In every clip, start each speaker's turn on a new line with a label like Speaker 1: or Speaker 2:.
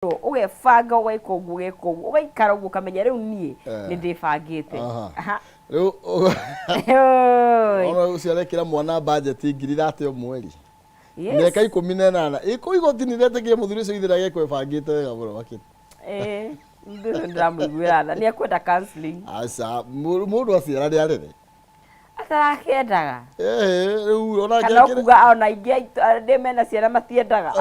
Speaker 1: Ũgebanga, ũgeka ũguo, ũgeka ũguo, ũgaikara ũguo, ũkamenya rĩu niĩ nĩ ndĩbangĩte.
Speaker 2: Aha. Rĩu
Speaker 1: Oi.
Speaker 2: Ona ũcio arekĩra mwana bajeti 30,000 o mweri.
Speaker 1: Yes.
Speaker 2: Mĩaka 18. Ĩkũ igoti nĩ rĩetĩkire mũthuri ũcio githĩ agekwo ebangĩte wega mũno makĩria.
Speaker 1: Eh, mũthuri ũcio nĩndĩramũiguĩra tha, nĩ ekwenda counseling.
Speaker 2: Aca, mũndũ aciara nĩ arere.
Speaker 1: Atarakĩendaga.
Speaker 2: Ĩhĩ, rĩu ona
Speaker 1: Kana
Speaker 2: angĩakĩrĩ-
Speaker 1: ũkuga ona aingĩ aitũ arĩa mena ciana matiendaga.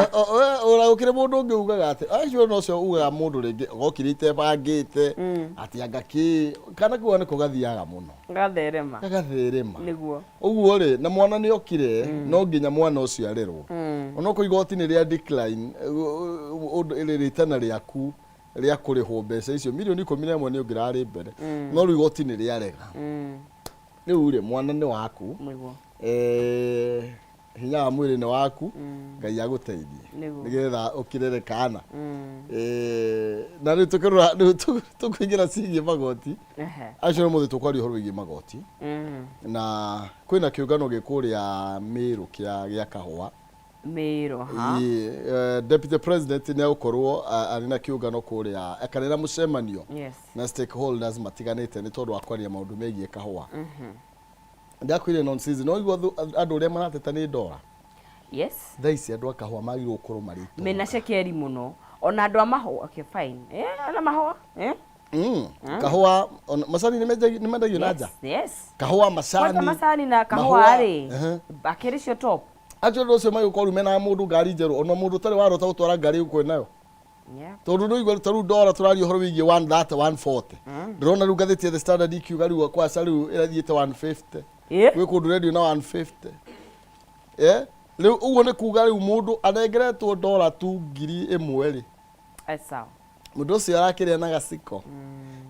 Speaker 2: Ona gũkĩrĩ mũndũ ũngĩ ugaga atĩ acio no ũcio ugaga mũndũ rĩngĩ gokire itebangĩte atĩ anga kĩ kana kuga nĩko gathiaga mũno.
Speaker 1: Gatherema.
Speaker 2: Gagatherema.
Speaker 1: Nĩguo.
Speaker 2: Ũguo rĩ, na mwana nĩ okire, no nginya mwana ũcio arerwo. Onokorwo igoti nĩ rĩa decline ũndũ rĩtana rĩaku rĩa kũrĩhwo mbeca icio mirioni 11 nĩ ũngĩrarĩ mbere, no rĩu igoti nĩ rĩarega. Rĩu rĩ, mwana nĩ waku. Hinya wa mwĩrĩ nĩ waku, Ngai agũteithie nĩgetha ũkĩrere kana. Na rĩu tũkĩrora, rĩu tũkũingĩra ciĩgiĩ magoti. Acio ũmũthĩ tũkwaria ũhoro wĩgiĩ magoti. Na kwĩna kĩũngano gĩ kũrĩa Mĩrũ kĩa kahũa.
Speaker 1: Mĩrũ ha?
Speaker 2: Ĩĩ, Deputy President nĩ egũkorwo arĩ na kĩũngano kũrĩa akanena mũcemanio na stakeholders matiganĩte nĩ tondũ wa kwaria maũndũ megiĩ kahũa. Ndakwĩrire non season, no igua andũ ũrĩa marateta nĩ ndora. Thaa ici andũ a kahũa magĩrĩirwo gũkorwo marĩ itonga.
Speaker 1: Mena cekeri mũno. Ona andũ a mahũa, okay fine. Ona mahũa, eh?
Speaker 2: Kahũa, ona macani nĩ mendagio na nja?
Speaker 1: Yes.
Speaker 2: Kahũa, macani.
Speaker 1: Kwanza macani na kahũa
Speaker 2: Mahũa,
Speaker 1: rĩ, akĩrĩ cio top.
Speaker 2: Acio andũ acio magĩkorwo rĩu mena mũndũ ngari njerũ, ona mũndũ ũtarĩ warota gũtwara ngari gũkũ nayo. Tondũ nĩ ũigua ta rĩu ndora tũraria ũhoro wĩgiĩ 130, 140. Ndĩrona rĩu ngathĩti ya The Standard ikiuga rĩu kwaca rĩu ĩrathiĩte 150. Gwĩ kũndũ rendio na 150. Rĩu ũguo nĩ kuga rĩu mũndũ anengeretwo ndora tu 1000 rĩ.
Speaker 1: Sawa.
Speaker 2: Mũndũ ũcio arakĩrĩa na gaciko.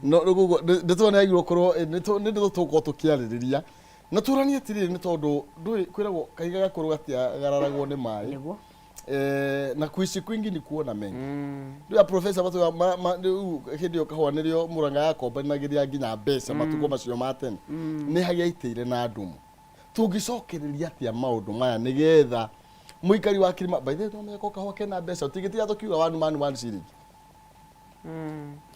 Speaker 2: No rĩu ũguo nĩ tuona yagĩrĩirwo gũkorwo nĩ ndeto tũgũkorwo tũkĩarĩrĩria. Na tũranie atĩrĩrĩ nĩ tondũ ndũĩ kwĩragwo kahiga gakũrũ gatiagararagwo nĩ maĩ. Na kuishi kwingi ni kuona mengi. Rĩu a professor matuga rĩu hĩndĩ ĩyo kahũa nĩrĩo Murang'a yakombanagĩria nginya mbeca matukũ macio ma tene. Nĩ hagĩaitĩire na ndumu. Tũngĩcokereria atĩa maũndũ maya nĩgetha mũikari wa Kĩrĩma, by the way no menya kahũa kena mbeca, tũtingĩtiga tũkiuga one man one shilling.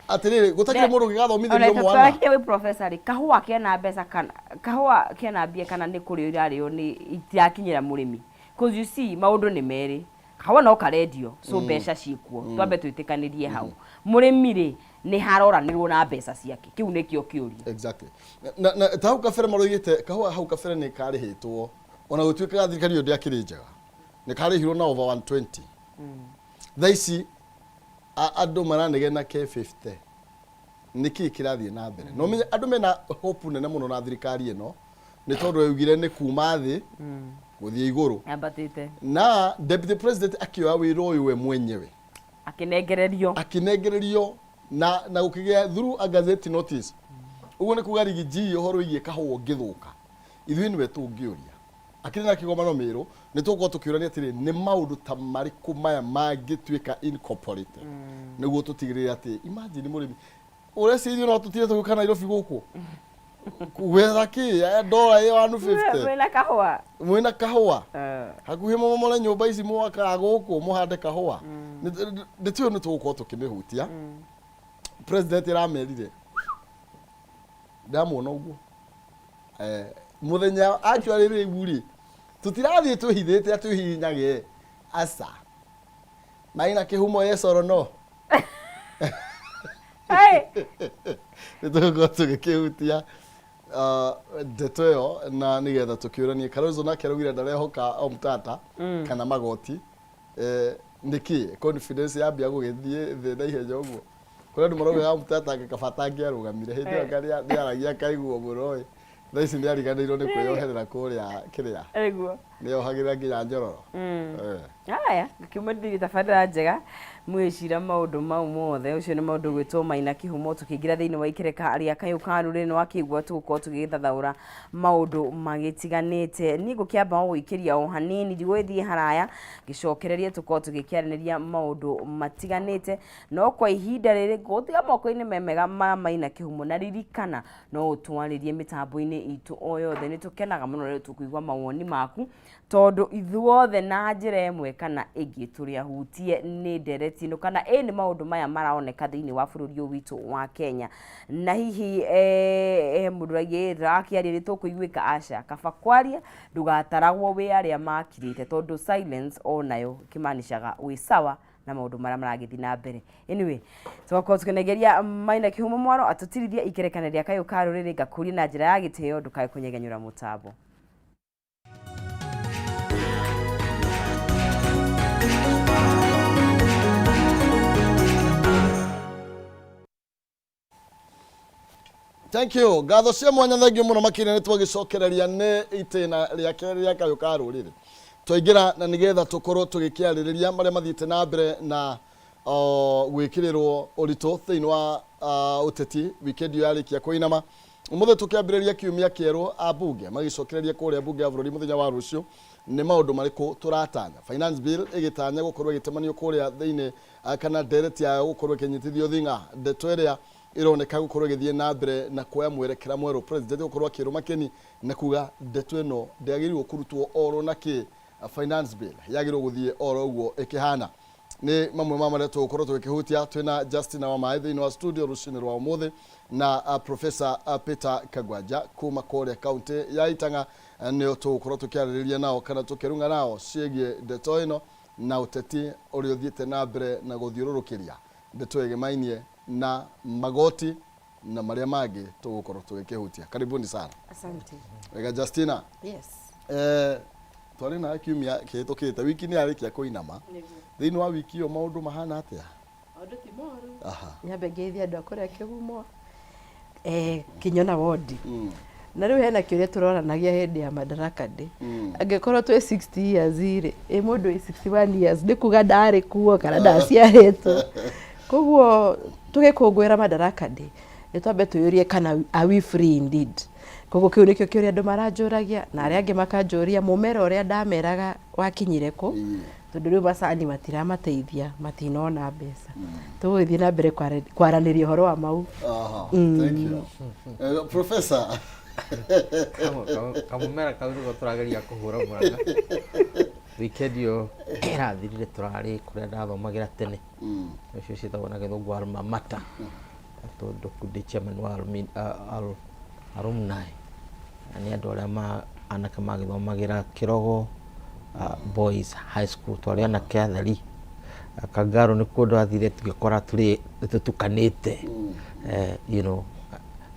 Speaker 2: Atĩrĩrĩ, gũtakĩrĩ mũndũ ũngĩgathomithĩrio mwana.
Speaker 1: Ona wĩ professor rĩ, kahũa kena mbeca kana kahũa kena mbia kana nĩ kũrĩo irarĩo nĩ itirakinyĩra mũrĩmi. Cause you see maũndũ nĩ merĩ. Kahũa no karendio, so mbeca ciĩkuo. Twambe twĩtĩkanĩrie hau. Mũrĩmi rĩ, nĩ haroranĩrwo na mbeca ciake. Kĩu nĩkĩo kĩũria.
Speaker 2: Exactly. Na ta hau kabere maroigĩte kahũa hau kabere nĩ karĩhĩtwo ona gũtuĩkaga thirikari ĩyo ndĩakĩrĩ njega nĩ karĩhirwo na over 120. Thaa ici andũ maranegena ke 50. Nĩkĩ kĩrathiĩ na mbere? No menye andũ mena hope nene mũno na thirikari ĩno nĩ tondũ yaugire nĩ kuma thĩ gũthiĩ igũrũ.
Speaker 1: Yambatĩte.
Speaker 2: Na deputy president akĩoya wĩra ũyũ we mwenyewe.
Speaker 1: Akĩnengererio.
Speaker 2: Akĩnengererio na gũkĩgĩa through a gazette notice. Ũguo nĩ kuga Riggy G ũhoro wĩgiĩ kahũa ũngĩthũka. Ithuĩ nĩwe tũngĩũria. Akĩrĩ na kĩgomano Mĩrũ, nĩ tũgũkorwo tũkĩũrania atĩrĩ, nĩ maũndũ ta marĩkũ maya mangĩtuĩka incorporated nĩguo tũtigĩrĩre atĩ, imagine mũrĩmi, ũreciria ithuĩ no tũtinde tũgĩũka Nairobi gũkũ gwetha kĩ ndora ĩ 150?
Speaker 1: Mwĩna kahũa.
Speaker 2: Mwĩna kahũa. Hakuhĩ mũmomore nyũmba ici mwakaga gũkũ mũhande kahũa. Ndeto ĩyo nĩ tũgũkorwo tũkĩmĩhutia. President ĩramerire ndamuona ũguo mũthenya actually rĩu rĩ tũtirathiĩ twĩhithĩte atĩ ũhihinyage aca maina kĩhumo yes or no. Nĩ tũgũkorwo tũgĩkĩhutia ndeto ĩyo na nĩgetha tũkĩũranie. Kalonzo nake araugire ndarehoka Omtata kana magoti. Nĩkĩ confidence yambia gũgĩthiĩ thĩ na ihenya ũguo? Kũrĩ andũ maraugaga Omtata anga kaba atangĩarũgamire hĩndĩ ĩyo nĩaragia akaiguo mũno ĩ. Thaa ici nĩariganĩirwo nĩ kwĩyoherera kũrĩa kĩrĩa.
Speaker 1: Nĩguo.
Speaker 2: Nĩyohagĩrĩra nginya nyororo.
Speaker 1: Haya, ngĩkĩmwendithia tabarĩra njega mwĩcira maũndũ mau mothe. Ũcio nĩ maũndũ gwĩtwo Maina Kĩhumo. Tũkĩingĩra thĩinĩ wa ikereka rĩa kayũ ka rũrĩrĩ nĩ wakĩigua tũgũkorwo tũgĩgĩthathaũra maũndũ magĩtiganĩte. Niĩ ngũkĩamba o gũikĩria o hanini, ndigũgĩthiĩ haraya, ngĩcokererie tũkorwo tũgĩkĩaranĩria maũndũ matiganĩte. No kwa ihinda rĩrĩ ngũgũtiga moko-inĩ me mega ma Maina Kĩhumo, na ririkana no ũtwarĩrie mĩtambo-inĩ itũ o yothe. Nĩ tũkenaga mũno rĩrĩa tũkũigua mawoni maku, tondũ ithuothe na njĩra ĩmwe kana ĩngĩ tũrĩ ahutie nĩ ndereti. ndereti ĩno kana ĩ nĩ maũndũ maya maraoneka thĩinĩ wa bũrũri ũyũ witũ wa Kenya. Na hihi he mũndũ ũraigua ndĩrakĩaria nĩ tũkũiguĩka, aca, kaba kwaria ndũgataragwo wĩ arĩa makirĩte tondũ silence onayo kĩmanicaga wĩ sawa na maũndũ marĩa maragĩthiĩ na mbere. Anyway, tũgakorwo tũkĩnengeria Maina Kĩhumo mwaro atũtirithie ikerekana rĩa kayũ ka rũrĩrĩ. Ngakũria na njĩra ya gĩtĩo ndũkae kũnyegenyũra mũtambo.
Speaker 2: Thank you. Ngatho cia mwanya, thengio mũno makĩria. Nĩ twagĩcokereria nĩ itĩna rĩa kerĩ rĩa kayũ ka rũrĩrĩ twaingĩra na nĩgetha tũkorwo tũgĩkĩarĩrĩria marĩa mathiĩte na mbere na gwĩkĩrĩrwo ũritũ thĩinĩ wa ũteti wikendi ĩyo yarĩkia kũinama. Ũmũthĩ tũkĩambĩrĩria kiumia kĩerũ, ambunge magĩcokereria kũrĩa mbunge ya bũrũri mũthenya wa rũciũ. Nĩ maũndũ marĩkũ tũratanya? Finance bill ĩgĩtanya gũkorwo ĩgĩtemanio kũrĩa thĩinĩ kana ndereti yayo gũkorwo ĩkĩnyitithio thing'a, ndeto ĩrĩa ĩroneka gũkorwo ĩgĩthiĩ na mbere na kuoya mwerekera mwerũ, president gũkorwo akĩrũma kĩni na kuga ndeto ĩno ndĩagĩrĩirwo kũrutwo oro na kĩ, finance bill yagĩrĩirwo gũthiĩ oro ũguo ĩkĩhana. Nĩ mamwe ma marĩa tũgũkorwo tũgĩkĩhutia. Twĩna Justina Wamaĩ thĩinĩ wa studio rũcinĩ rwa ũmũthĩ na Professor Peter Kagwanja kuma kũrĩa kaunti ya Itang'a. Nĩo tũgũkorwo tũkĩarĩrĩria nao kana tũkĩrung'a nao ciĩgiĩ ndeto ĩno na ũteti ũrĩa ũthiĩte na mbere na gũthiũrũrũkĩria ndeto ĩgĩmainie na magoti na marĩa mangĩ tũgũkorwo tũgĩkĩhutia. Karibuni sana.
Speaker 1: Asante.
Speaker 2: Wega, Justina?
Speaker 1: Yes.
Speaker 2: Twarĩ nawe kiumia kĩhĩtũkĩte, wiki nĩ yarĩkia kũinama. Thĩinĩ wa wiki ĩyo maũndũ mahana atĩa?
Speaker 3: Maũndũ ti moru. Nyambe ngeithie andũ a kũrĩa Kĩhumo, Kinyona wondi. Na rĩu hena kĩũria tũroranagia hĩndĩ ya Madaraka Day. Angĩkorwo twĩ 60 years rĩ, ĩ mũndũ wĩ 61 years nĩ kuga ndarĩ kuo kana ndaciarĩtwo? Koguo tũgĩkũngũĩra Madaraka Day nĩ twambe twĩyũrie kana are we free indeed? Koguo kĩu nĩkĩo kĩũria andũ maranjũragia, na arĩa angĩ makanjũria mũmera ũrĩa ndameraga wakinyire kũ, tondũ rĩu macani matiramateithia, matinona mbeca. Tũgũgĩthiĩ na mbere kwaranĩria ũhoro wa mau.
Speaker 2: Aha, thank you. Professor.
Speaker 4: Kamũmera kau nĩko tũrageria kũhũra mũranga. Weekend ĩyo ĩrathirire tũrarĩ kũrĩa ndathomagĩra tene, ũcio ciĩtagwo na gĩthũngũ alma mater, tondũ ndĩ chairman wa alumni, na nĩ andũ arĩa ma anake magĩthomagĩra Kĩrogo Boys High School. Twarĩ anake atheri. Kangaro nĩkuo ndathire, tũgĩkora tũrĩ tũtukanĩte,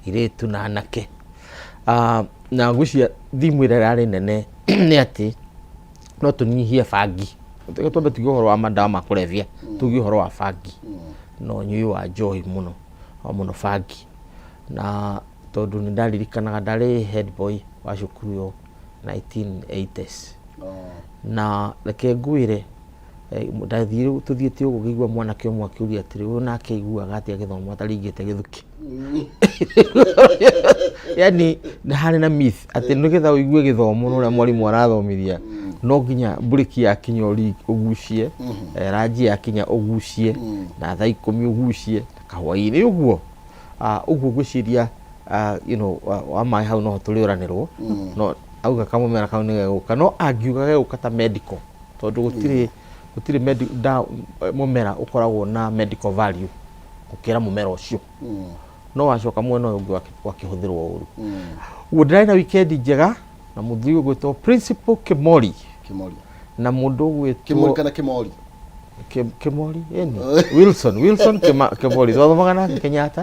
Speaker 4: airĩtu na anake. Na ngwĩciria theme ĩrĩa ĩrarĩ nene nĩ atĩ no tũnyihie bangi. Reke twambe tuge ũhoro wa madawa ma kũrebia, tuge ũhoro wa bangi na ũnyui wa njohi mũno, o mũno bangi. Na tondũ nĩ ndaririkanaga ndarĩ head boy wa cukuru ĩyo 1980s. Na reke ngwĩre, ndathire tũthiĩte ũguo ngĩigua mwanake ũmwe akĩũria atĩrĩ, ũyũ nake aiguaga atĩa gĩthomo ataringĩte gĩthukĩ? Yani nĩ harĩ na myth atĩ nĩgetha ũigue gĩthomo na ũrĩa mwarimũ arathomithia no nginya mburĩki yakinya ũgucie, ranji yakinya ũgucie, na thaa 10 ũgucie, na kahwaĩ-inĩ ũguo. Ũguo ngwĩciria wa maĩ hau noho tũrĩũranĩrwo. No auga kamũmera kau nĩ gegũka, no angiuga gegũka ta medical, tondũ gũtirĩ mũmera ũkoragwo na medical value gũkĩra mũmera ũcio. No wacoka mwena ũyũ ũngĩ wakĩhũthĩrwo ũru. Ũguo ndĩrarĩ na weekend njega na mũthuri ũgwĩtwo Principal Kĩmori.
Speaker 2: Kĩmori.
Speaker 4: Na mũndũ ũgwĩtwo
Speaker 2: Kĩmori kana Kĩmori?
Speaker 4: Kĩmori, ĩni Wilson Kĩmori, twathomaga nake Kenyatta.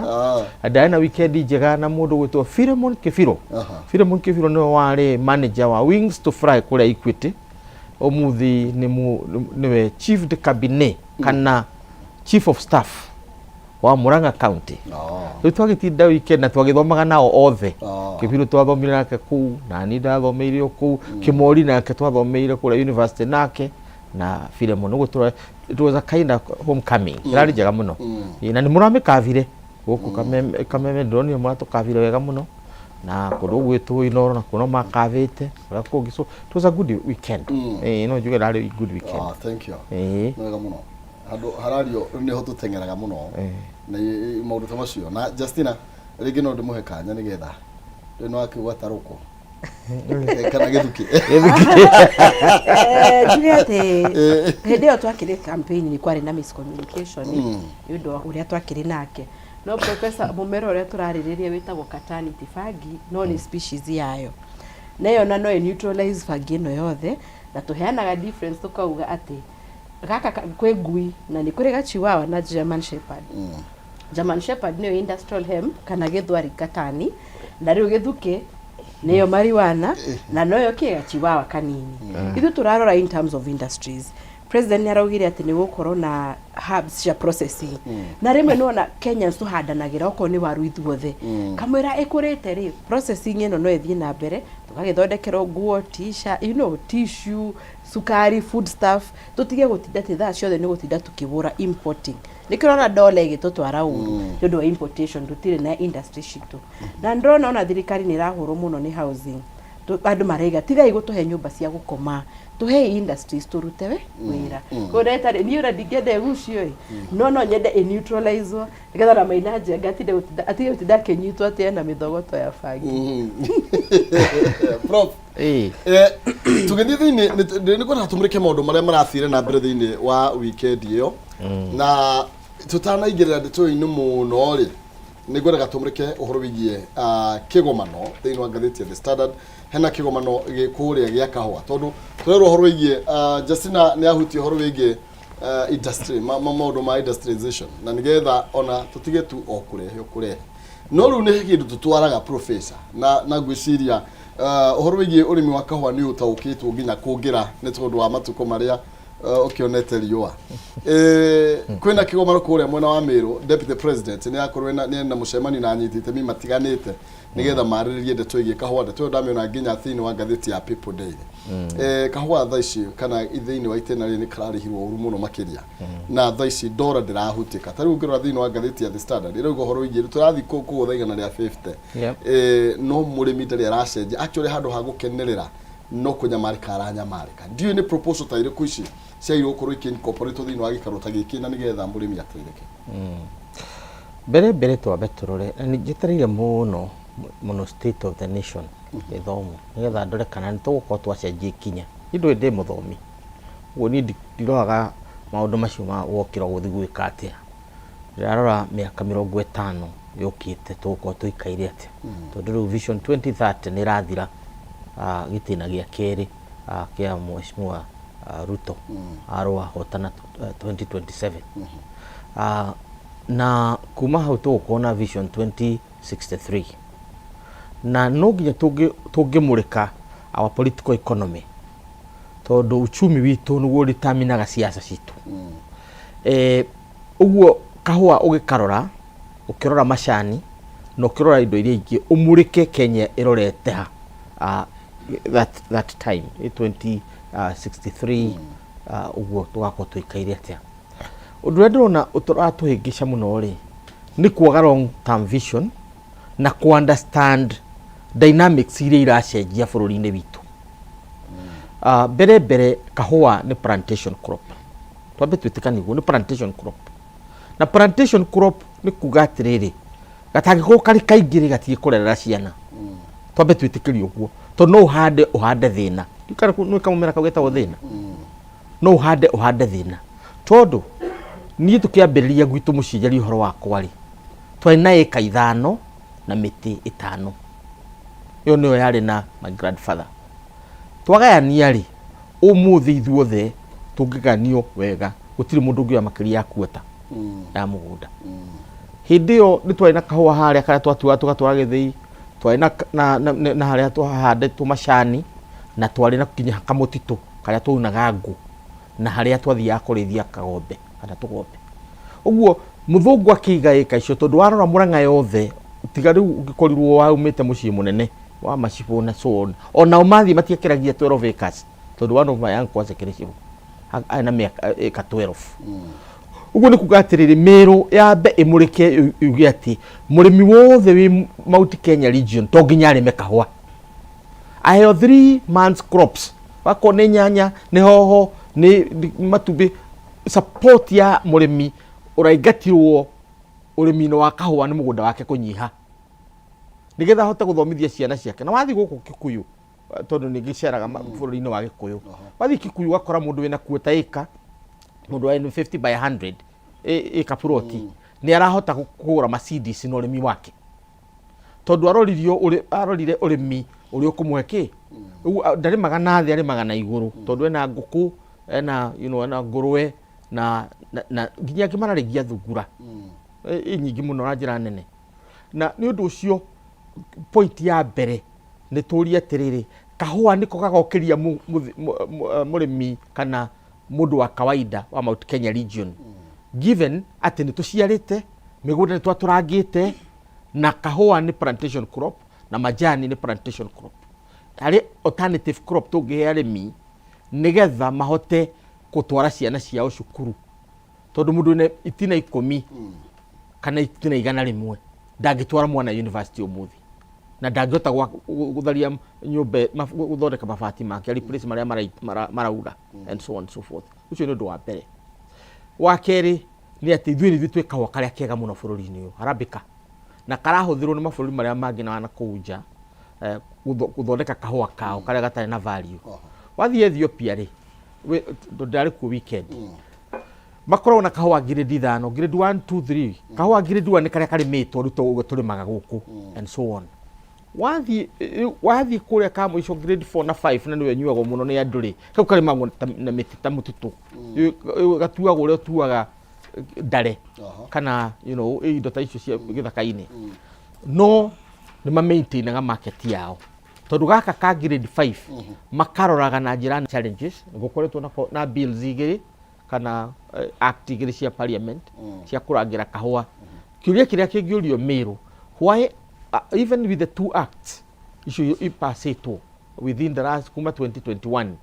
Speaker 4: Ndarĩ na weekend njega na mũndũ ũgwĩtwo Philemon Kĩbiro. Philemon Kĩbiro nĩwe warĩ manager wa Wings to Fly kũrĩa Equity. Ũmũthĩ nĩwe chief de cabinet kana chief of staff wa Murang'a County. Rĩu twagĩtinda weekend na twagĩthomaga nao othe. Kĩbiro twathomire nake kũu, na niĩ ndathomeire o kũu. Kĩmori nake twathomeire kũrĩa university nake na Philemon. Ũguo it was a kind of homecoming. Ĩrarĩ njega mũno. Ĩĩ, na nĩ mũramĩkabire gũkũ Kameme, Kameme ndĩronire mũratũkabire wega mũno, na kũndũ gũgwĩtwo Inooro nakuo no makabĩte kũrĩa kũngĩ. So it was a good weekend. Ĩĩ, no njuge ĩrarĩ good weekend.
Speaker 2: Thank you.
Speaker 4: Ĩĩ.
Speaker 2: Nĩ wega mũno. Handũ harario nĩho tũteng'eraga mũno na maũndũ ta macio. Na Justina, rĩngĩ no ndĩmũhe kanya nĩgetha rĩu nĩ wakiuga tarũkũ. Kana gĩthukĩ.
Speaker 3: Njuge atĩ hĩndĩ ĩyo twakĩrĩ campaign nĩ kwarĩ na miscommunication nĩ ũndũ wa ũrĩa twakĩrĩ nake. No professor, mũmera ũrĩa tũrarĩrĩria wĩtagwo katani ti bangi, no nĩ species yayo. Na ĩyo na no ĩ neutralize bangi ĩno yothe, na tũheanaga difference tũkauga atĩ gaka kwĩ ngui na nĩ kũrĩ gachiwawa na German Shepherd. German Shepherd nĩyo industrial hemp kana gĩthwari katani, na rĩu gĩthukĩ nĩyo marijuana na noyo kĩ gachiwawa kanini. Ithuĩ tũrarora in terms of industries. President nĩ araugire atĩ nĩ gũkorwo na hubs cia processing. Na rĩmwe nĩwona Kenyans tũhandanagĩra okorwo nĩ waru ithuothe. Kamũira ĩkũrĩte rĩ, processing ĩno no ĩthiĩ na mbere, tũgagĩthondekerwo nguo, t-shirt, tissue, cukari, food stuff, tũtige gũtinda atĩ thaa ciothe nĩ gũtinda tũkĩgũra importing. Nĩkĩo ũrona dola ĩgĩtũtwara ũru nĩ ũndũ wa importation, tũtirĩ na industry citũ. Na nĩndĩrona ona thirikari nĩ ĩrahũrwo mũno nĩ housing. Andũ maraiga tigai gũtũhe nyũmba cia gũkoma, tũhei industries tũrute we wĩra. Koguo ndagĩtarĩ, niĩ ona ndingĩenda ĩgucio ĩ, no no nyende ĩ neutralize nĩgetha na Maina Njenga atinde gũtinda atige gũtinda akĩnyitwo atĩ ena mĩthogoto ya bangi.
Speaker 2: Prof, tũgĩthiĩ thĩinĩ nĩ kwenda tũmũrĩke maũndũ marĩa marathire na mbere thĩinĩ wa weekend ĩyo, na tũtanaingĩrĩra ndeto-inĩ mũno rĩ, nĩ ngwendaga tũmũrĩke ũhoro wĩgiĩ kĩgomano thĩinĩ wa ngathĩti ya The Standard. Hena kĩgomano gĩ kũrĩa gĩa kahũa, tondũ tũrerwo ũhoro wĩgiĩ Justina nĩ ahutia ũhoro wĩgiĩ industry, maũndũ ma industrialization, na nĩgetha ona tũtige tu o kũrehe o kũrehe, no rĩu nĩ kĩndũ tũtwaraga professor, na ngwĩciria ũhoro wĩgiĩ ũrĩmi wa kahũa nĩ ũtaũkĩtwo nginya kũngĩra nĩ tondũ wa matukũ marĩa ũkĩonete riũa. Kwĩna kĩgomano kũrĩa mwena wa Meru. Deputy President nĩ akorwo nĩ ena mũcemanio na anyiti itemi matiganĩte nĩgetha marĩrĩrie ndeto ĩgiĩ kahũa. Ndeto ĩyo ndamĩona nginya thĩinĩ wa ngathĩti ya People Daily. Kahũa thaa ici kana thĩinĩ wa itĩna rĩrĩ nĩ kararĩhirwo ũru mũno makĩria, na thaa ici ndora ndĩrahutĩka. Ta rĩu ũngĩrora thĩinĩ wa ngathĩti ya The Standard, ĩrauga ũhoro wĩgiĩ tũrathiĩ kũgũtha 150. No mũrĩmi ndarĩ aracenjia. Actually, handũ ha gũkenerera no kũnyamarĩka aranyamarĩka. Ndiũĩ nĩ proposal ta irĩkũ ici ciagĩrĩirwo gũkorwo ikĩ incorporate thĩinĩ wa gĩikaro ta gĩkĩ na nĩgetha mũrĩmi ateithĩke.
Speaker 4: Mbere mbere twambe tũrore, na nĩ njetereire mũno mũno State of the Nation gĩthomo, nĩgetha ndore kana nĩ tũgũkorwo twacenjia ikinya. Niĩ ndũĩ ndĩ mũthomi, ũguo niĩ ndiroraga maũndũ macio ma wokĩra ũgũthiĩ gwĩka atĩa. Ndĩrarora mĩaka 50 yũkĩte tũgũkorwo tũikaire atĩa, tondũ rĩu Vision 2030 nĩ ĩrathira, gĩtĩna gĩa kerĩ kĩa Mheshimiwa Ruto arũa hotana 2027. Na kuma hau tũgũkorwo na Vision 2063, na no nginya tũngĩmũrĩka our political economy, tondũ uchumi witũ nĩguo determinaga siasa citũ. Ũguo kahũa ũgĩkarora, ũkĩrora macani na ũkĩrora indo iria ingĩ, ũmũrĩke Kenya ĩrorete ha that time 2063, ũguo tũgakorwo tũikaire atĩa. Ũndũ ũrĩa ndĩrona ũratũhĩngĩca mũno rĩ, nĩ kwaga long term vision na ku understand dynamics iria iracenjia bũrũri-inĩ witũ. Mbere mbere kahũa nĩ plantation crop, twambe twĩtĩkanie ũguo, nĩ plantation crop. Na plantation crop nĩ kuga atĩrĩrĩ, gatangĩkorwo karĩ kaingĩ rĩ, gatigĩkũrerera ciana. Twambe twĩtĩkĩrie ũguo, tondũ no ũhande ũhande thĩna. Nĩ kamũmera kau getagwo thĩna, no ũhande ũhande thĩna, tondũ niĩ tũkĩambĩrĩria gwitũ mũciĩ njarie ũhoro wakwa rĩ, twarĩ na ĩka 5 na mĩtĩ 5. Ĩyo nĩyo yarĩ na my grandfather. Twagayania rĩ, ũmũthĩ ithuothe tũngĩganio wega, gũtirĩ mũndũ ũngĩoya makĩria ya kuota ya mũgũnda. Hĩndĩ ĩyo nĩ twarĩ na kahũa harĩa karĩa twatuaga tũgatwara gĩthĩi, twarĩ na harĩa twahandĩtwo macani, na twarĩ na nginya kamũtitũ karĩa twaunaga ngũ, na harĩa twathiaga kũrĩithia kagombe kana tũgombe. Ũguo mũthũngũ akĩiga ĩka icio, tondũ warora Mũrang'a yothe, tiga rĩu ũngĩkorirwo waumĩte mũciĩ mũnene wa macibũ na so on, onao mathiĩ matiakĩragia 12 acres, tondũ one of my uncles akĩrĩ cibũ arĩ na mĩaka ĩka 12. Ũguo nĩ kuga atĩrĩrĩ, Mĩrũ yambe ĩmũrĩke yuge atĩ mũrĩmi wothe wĩ Mount Kenya region to nginya arĩme kahũa, aheo 3 months crops, wakorwo nĩ nyanya, nĩ hoho, nĩ matumbĩ. Support ya mũrĩmi ũraingatirwo ũrĩmi-inĩ wa kahũa nĩ mũgũnda wake kũnyiha. Nĩgetha ahote gũthomithia ciana ciake. Na wathiĩ gũkũ Kikuyu, tondũ nĩ ngĩceraga bũrũri-inĩ wa Gĩkũyũ, wathiĩ Kikuyu ũgakora mũndũ wĩna quarter acre, mũndũ wa 50 by 100 ĩka plot, nĩ arahota kũgũra Mercedes na ũrĩmi wake, tondũ aroririo arorire ũrĩmi ũrĩa ũkũmũhe kĩ. Rĩu ndarĩmaga na thĩ, arĩmaga na igũrũ, tondũ ena ngũkũ, ena ena ngũrwe na nginya angĩ mararĩithia thungura i nyingĩ mũno na njĩra nene. Na nĩ ũndũ ũcio, point ya mbere nĩ tũrie atĩrĩrĩ, kahũa nĩko gagokĩria mũrĩmi kana mũndũ wa kawaida wa Mount Kenya region, given atĩ nĩ tũciarĩte mĩgũnda, nĩ twatũrangĩte, na kahũa nĩ plantation crop na majani nĩ plantation crop. Harĩ alternative crop tũngĩhe arĩmi nĩgetha mahote gũtwara ciana ciao cukuru? Tondũ mũndũ wĩna itina 10 kana itina 100 ndangĩtwara mwana university ũmũthĩ, na ndangĩhota gũtharia nyũmba, gũthondeka mabati make, replace marĩa maraura and so on and so forth. Ũcio nĩ ũndũ wa mbere. Wa kerĩ nĩ atĩ ithuĩ nĩ ithuĩ twĩ kahũa karĩa kega mũno bũrũri-inĩ ũyũ, Arabica, na karahũthĩrwo nĩ mabũrũri marĩa mangĩ na kũu nja gũthondeka kahũa kao karĩa gatarĩ na value. Wathiĩ Ethiopia rĩ, tondũ ndarĩ kuo weekend, makoragwo na kahũa grade ithano, grade 1, 2, 3. Kahũa grade 1 nĩ karĩa karĩmĩtwo rĩu ũguo tũrĩmaga gũkũ and so on. Wathiĩ kũrĩa ka mũico, grade 4 na 5, na nĩwe nyuagwo mũno nĩ andũ rĩ, kau karĩmagwo na mĩtĩ ta mũtitũ. Rĩu gatuagwo ũrĩa ũtuaga ndare kana indo ta icio cia gĩthaka-inĩ, no nĩ ma-maintainaga market yao, tondũ gaka ka grade 5 makaroraga na njĩra challenges. Gũkoretwo na bills igĩrĩ kana act igĩrĩ cia parliament cia kũrangĩra kahũa. Kĩũria kĩrĩa kĩngĩũrio Meru, why even with the two acts icio ipasĩtwo within the last kuma 2021,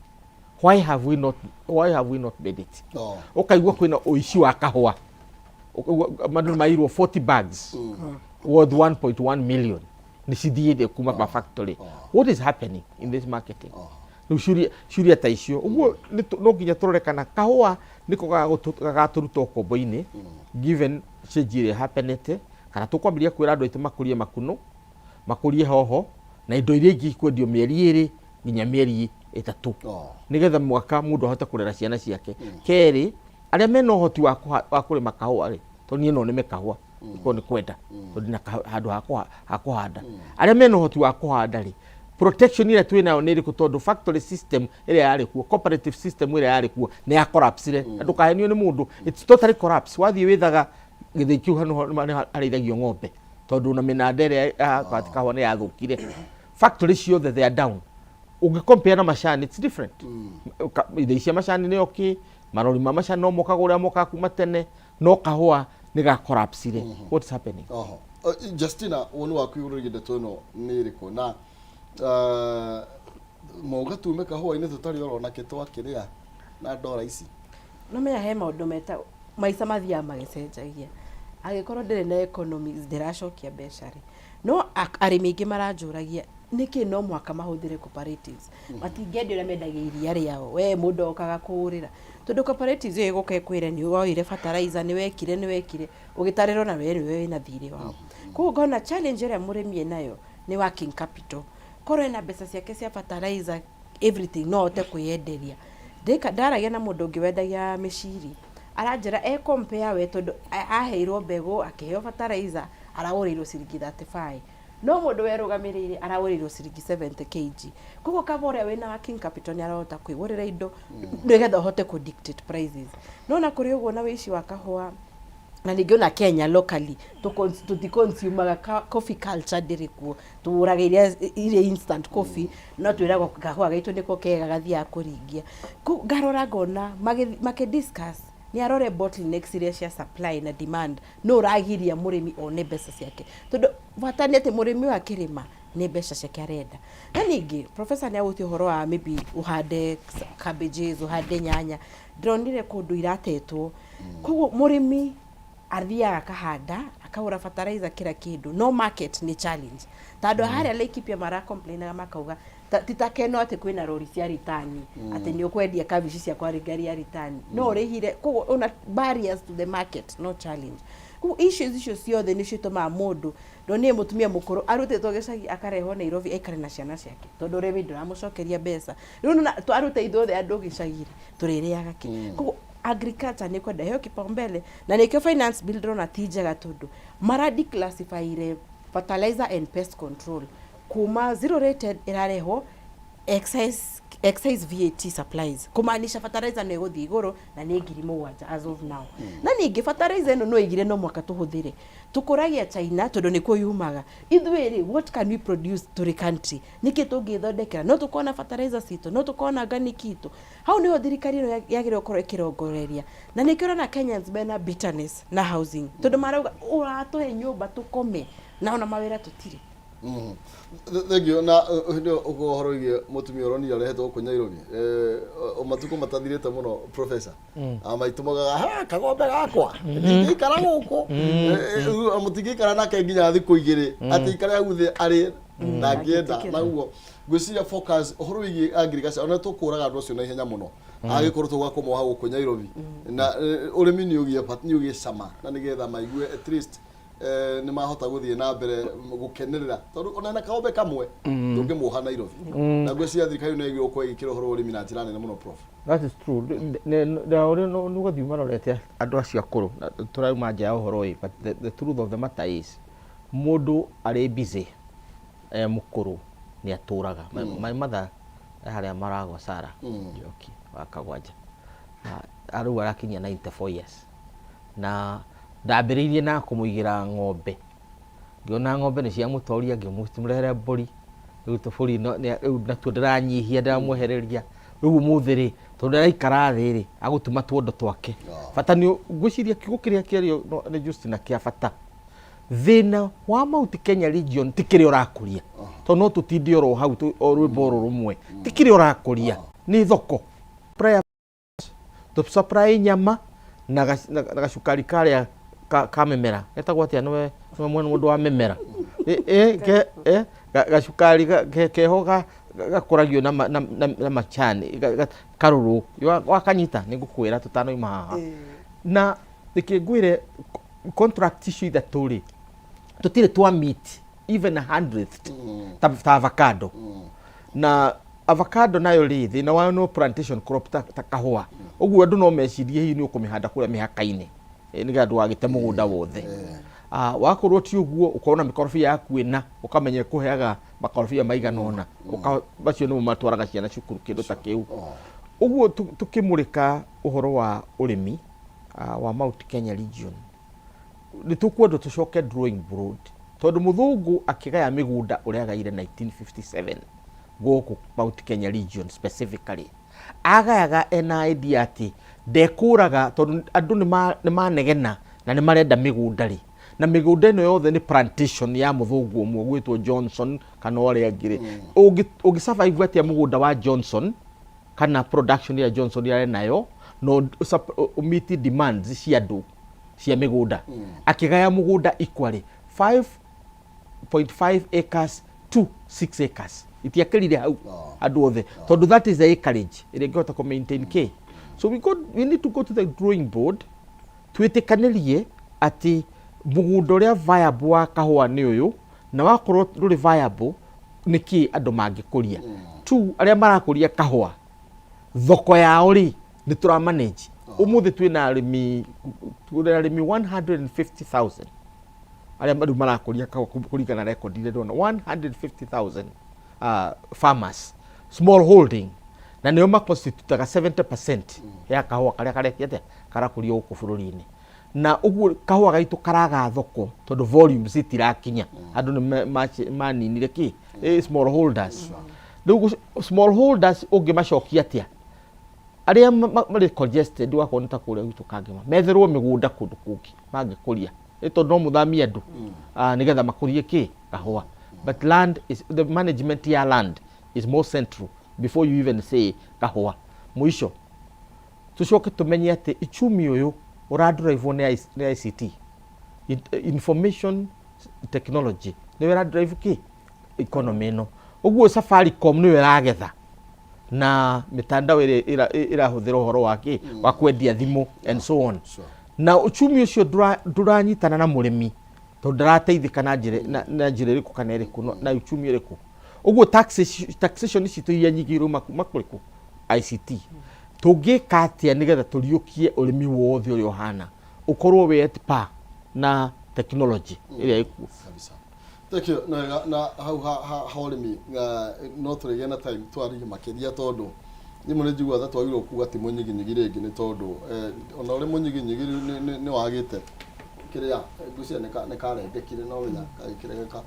Speaker 4: why have we not made it? Ũkaigua kwĩna ũici wa kahũa. Ũkaigua andũ nĩmairwo 40 bags worth 1.1 million nĩ cithiĩte kuma ma factory. What is happening in this marketing? Rĩu ciũria ta icio ũguo no nginya tũrore kana kahũa nĩko gagatũruta ũkombo-inĩ, given change ĩrĩa happenete, kana tũkwambĩrĩria kwĩra andũ aitũ makũrie makuno, makũrie hoho na indo iria ingĩ ikwendio mĩeri 2 nginya mĩeri 3, nĩgetha mwaka mũndũ ahote kũrera ciana ciake. Kerĩ, arĩa mena ũhoti wa kũrĩma kahũa rĩ, tondũ niĩ no nĩme kahũa korwo nĩ kwenda, tondũ ndĩna handũ ha kũhanda, arĩa mena ũhoti wa kũhanda rĩ, protection ĩrĩa twĩ nayo nĩ ĩrĩkũ? Tondũ factory system ĩrĩa yarĩ kuo, cooperative system ĩrĩa yarĩ kuo nĩ ya collapsire, na ndũkahenio nĩ mũndũ, it's totally collapse. Wathiĩ wĩthaga gĩthĩi kĩu hano nĩ harĩithagio ng'ombe, tondũ na mĩnanda ĩrĩa ya kahũa nĩ yathũkire. Factory ciothe, they are down. Ũngĩ compare na macani, it's different. Ithĩi cia macani nĩ okay, marori ma macani no mokaga ũrĩa mokaga kuma tene, no kahũa nĩ ga collapsire. What's happening?
Speaker 2: Oho. Justina, woni waku igũrũ rĩgiĩ ndeto ĩno nĩ ĩrĩkũ? Na mauga tume kahũa-inĩ tũtarĩ oro nakĩ twakĩrĩa na ndora ici.
Speaker 3: No menya he maũndũ meta maica mathiaga magĩcenjagia. Angĩkorwo ndĩrĩ na economies, ndĩracokia mbeca rĩ, no arĩmi aingĩ maranjũragia nĩkĩ no mũhaka mahũthĩre cooperatives, matingĩendia ũrĩa mendagia iria rĩao, we mũndũ okaga kũgũrĩra, tondũ cooperatives ĩyo ĩgũka ĩkwĩre nĩ woire fertilizer, nĩ wekire ũgĩtarĩrwo na we nĩwe wĩna thirĩ wao. Koguo ngona challenge ĩrĩa mũrĩmi enayo nĩ working capital. Korwo ena mbeca ciake cia fertilizer, everything, no ahote kwĩyenderia. Ndaragia na mũndũ ũngĩ wendagia mĩciri, aranjĩra e compare we, tondũ aheirwo mbegũ, akĩheo fertilizer, aragũrĩirwo ciringi 35, no mũndũ werũgamĩrĩire aragũrĩirwo ciringi 70 kg. Koguo kaba ũrĩa wĩna working capital nĩ arahota kwĩgũrĩra indo nĩgetha ũhote kũ dictate prices. No na kũrĩ ũguo na wĩici wa kahũa, na ningĩ ona Kenya locally tũticonsumaga coffee culture ndĩrĩ kuo, tũgũraga iria instant coffee, no twĩragwo kahũa gaitũ nĩko kega gathiaga kũringia. Ngarora ngona makĩ discuss nĩ arore bottlenecks iria cia supply na demand, no ũragiria mũrĩmi one mbeca ciake, tondũ bata nĩ atĩ mũrĩmi ũyũ akĩrĩma nĩ mbeca ciake arenda. Na ningĩ professor nĩ agutia ũhoro wa maybe ũhande cabbages, ũhande nyanya, ndĩronire kũndũ iratetwo. Koguo mũrĩmi athiaga akahanda, akagũra fertilizer, kila kĩndũ, no market nĩ challenge, tondũ harĩa Laikipia mara complainaga makauga ti ta Keno atĩ kwĩna rori cia ritani, atĩ nĩ ũkwendia kabici ciakwa ngari ya ritani no ũrĩhire. Koguo ona barriers to the market no challenge. Koguo issues icio ciothe nĩcio itũmaga mũndũ ndonire mũtumia mũkũrũ arutĩtwo gĩcagi akarehwo Nairobi aikare na ciana ciake tondũ ũrĩmi ndũramũcokeria mbeca. Rĩu nĩwona twaruta ithuothe andũ gĩcagi rĩ, tũrĩrĩaga kĩ? Koguo agriculture nĩ kwenda ĩheo kipaumbele na nĩkĩo finance bill ndĩrona ti njega tondũ mara declassify fertilizer and pest control kuma zero rated ĩrarehwo excise, excise VAT supplies kumaanisha fertilizer nĩ ĩgũthiĩ igũrũ na nĩ 7,000 as of now. Na ningĩ fertilizer ĩno no ĩgire no mwaka tũhũthĩre. Tũkũragia China tondũ nĩkuo yumaga. Ithuĩ rĩ, what can we produce tũrĩ country? Nĩkĩ tũngĩthondekera? No tũkorwo na fertilizer citũ, no tũkorwo na organic itũ. Hau nĩho thirikari ĩno yagĩrĩirwo gũkorwo ĩkĩrongoreria. Na nĩkĩo ũrona Kenyans mena bitterness na housing tondũ marauga ũratũhe nyũmba tũkome na ona mawĩra tũtirĩ.
Speaker 2: Thank you. Na hĩndĩ ĩyo ũguo ũhoro wĩgiĩ mũtumia ũronire arehetwo gũkũ Nairobi, o matukũ matathirĩte mũno, professor, maitũ maugaga, "Ha, kagombe gakwa ndingĩikara gũkũ." Mũtingĩikara nake nginya thikũ 2 atĩ ikare hau thĩ arĩ ndangĩenda. Na ũguo ngwĩciria focus ũhoro wĩgiĩ agriculture, ona tũkũraga andũ acio na ihenya mũno angĩkorwo tũgwa kũmoha gũkũ Nairobi na ũrĩmi nĩ ũgĩe nĩ ũgĩe cama na nĩgetha maigue at least nĩ mahota gũthiĩ na mbere gũkenerera tondũ ona na kaombe kamwe ndũngĩmuoha Nairobi. Na ngwĩciria thirikari nĩ ĩgĩrĩirwo gũkorwo ĩgĩkĩra ũhoro wa ũrĩmi na njĩra nene mũno, prof.
Speaker 4: That is true. Na ũrĩa nĩ ũgathiĩ ũmarorete andũ acio akũrũ na tũrauma nja ya ũhoro ũyũ, but the truth of the matter is mũndũ arĩ busy e mũkũrũ nĩ atũraga. My mother e harĩa maragwa Sarah Njoki wa Kagwanja. Na rĩu arakinyia 94 years. Na ndambĩrĩirie na kũmũigĩra ng'ombe. Ngĩona ng'ombe nĩ ciamũtoria, ngĩmũrehere mbũri. Rĩu tũbũri rĩu natuo ndĩranyihia, ndĩramwehereria. Rĩu ũmũthĩ rĩ, tondũ araikara thĩ rĩ, agũtuma tuondo twake. Bata nĩ ngwĩciria kiugo kĩrĩa kĩario nĩ Justina kĩa bata. Thĩna wa Mount Kenya region ti kĩrĩa ũrakũria. Tondũ no tũtinde oro hau o rwĩmbo oro rũmwe. Ti kĩrĩa ũrakũria, nĩ thoko. Tũ supply nyama na gacukari karĩa ka mĩmera getagwo atĩa? Nĩwe nĩwe mwene mũndũ wa mĩmera. Gacukari keho gakũragio na macani karũrũ wakanyita nĩ ngũkwĩra tũtanoima haha. Na reke ngwĩre, contract icio ithatũ rĩ, tũtirĩ twa meet even a hundredth ta avocado. Na avocado nayo rĩ, thĩna wayo no plantation crop ta kahũa ũguo, andũ no mecirie hihi nĩ ũkũmĩhanda kũrĩa mĩhaka-inĩ, nĩgetha ndũgagĩte mũgũnda wothe. Wakorwo ti ũguo, ũkorwo na mĩkorobia yaku ĩna, ũkamenya ĩkũheaga makorobia maigana ũna. Macio nĩmo matwaraga ciana cukuru, kĩndũ ta kĩu ũguo. Tũkĩmũrĩka ũhoro wa ũrĩmi wa Mount Kenya region, nĩ tũkwendwo tũcoke drawing board, tondũ mũthũngũ akĩgaya mĩgũnda ũrĩa agaire 1957 gũkũ Mount Kenya region specifically, agayaga ena idea atĩ ndekũraga, tondũ andũ nĩ manegena na nĩ marenda mĩgũnda rĩ, na mĩgũnda ĩno yothe nĩ plantation ya mũthũngũ ũmwe gwĩtwo Johnson kana ũrĩa angĩ rĩ. Ũngĩ survive atĩa mũgũnda wa Johnson kana production ya Johnson yarĩ nayo no meet demands cia andũ cia mĩgũnda? Akĩgaya mũgũnda equally, 5.5 acres to 6 acres, itiakĩrire hau andũ othe, tondũ that is the acreage ĩrĩa ĩngĩhota kũ maintain k. So we need to go to the drawing board, twĩtĩkanĩrie atĩ mũgũnda ũrĩa viable wa kahũa nĩ ũyũ, na wakorwo ndũrĩ viable, nĩkĩ andũ mangĩkũria tu arĩa marakũria kahũa thoko yao rĩ, nĩ tũra manage. Ũmũthĩ twĩna arĩmi 150,000 arĩa rĩu marakũria kahũa kũringana na record iria ndĩrona, 150,000 farmers, small holding, na nĩo maconstitutaga 70% ya kahũa karĩa karekia atĩa karakũrio gũkũ bũrũri-inĩ. Na ũguo kahũa gaitũ karaga thoko tondũ volumes itirakinya. Andũ nĩ maninire kĩ small holders. Rĩu small holders ũngĩmacokia atĩa arĩa marĩ congested? Wakorwo nĩ ta kũrĩa gwitũ Kangema, metherwo mĩgũnda kũndũ kũngĩ mangĩkũria, nĩ tondũ no mũthamie andũ nĩgetha makũrie kĩ kahũa. But land is the management ya land is more central before you even say kahũa. Mũico tũcoke tũmenye atĩ uchumi ũyũ ũradrivewo nĩ ICT, information technology nĩyo ĩradrive kĩ economy ĩno. Ũguo Safaricom nĩyo ĩragetha na mitandao ĩrĩa ĩrahũthĩra ũhoro wa kĩ wa kwendia thimũ and so on. Na uchumi ũcio ndũranyitana na mũrĩmi tondũ ndarateithĩka na njĩra na njĩra ĩrĩkũ kana ĩrĩkũ na uchumi ũrĩkũ. Ũguo taxation citũ iria nyingĩ irauma kuma kũrĩkũ? ICT. Tũngĩka atĩa nĩgetha tũriũkie ũrĩmi wothe ũrĩa ũhana ũkorwo wĩ at par na technology ĩrĩa ĩkuo?
Speaker 2: Kabisa. Thank you. Na wega, na hau ha ũrĩmi no tũrĩgĩa na time twarie makĩria tondũ rĩmwe nĩ njiguaga ta twagĩrĩirwo kuga ti mũnyiginyigi rĩngĩ nĩ tondũ ona ũrĩ mũnyiginyigi rĩu nĩ wagĩte kĩrĩa ngwĩciria nĩ karengekire no menya gagĩkĩregeka.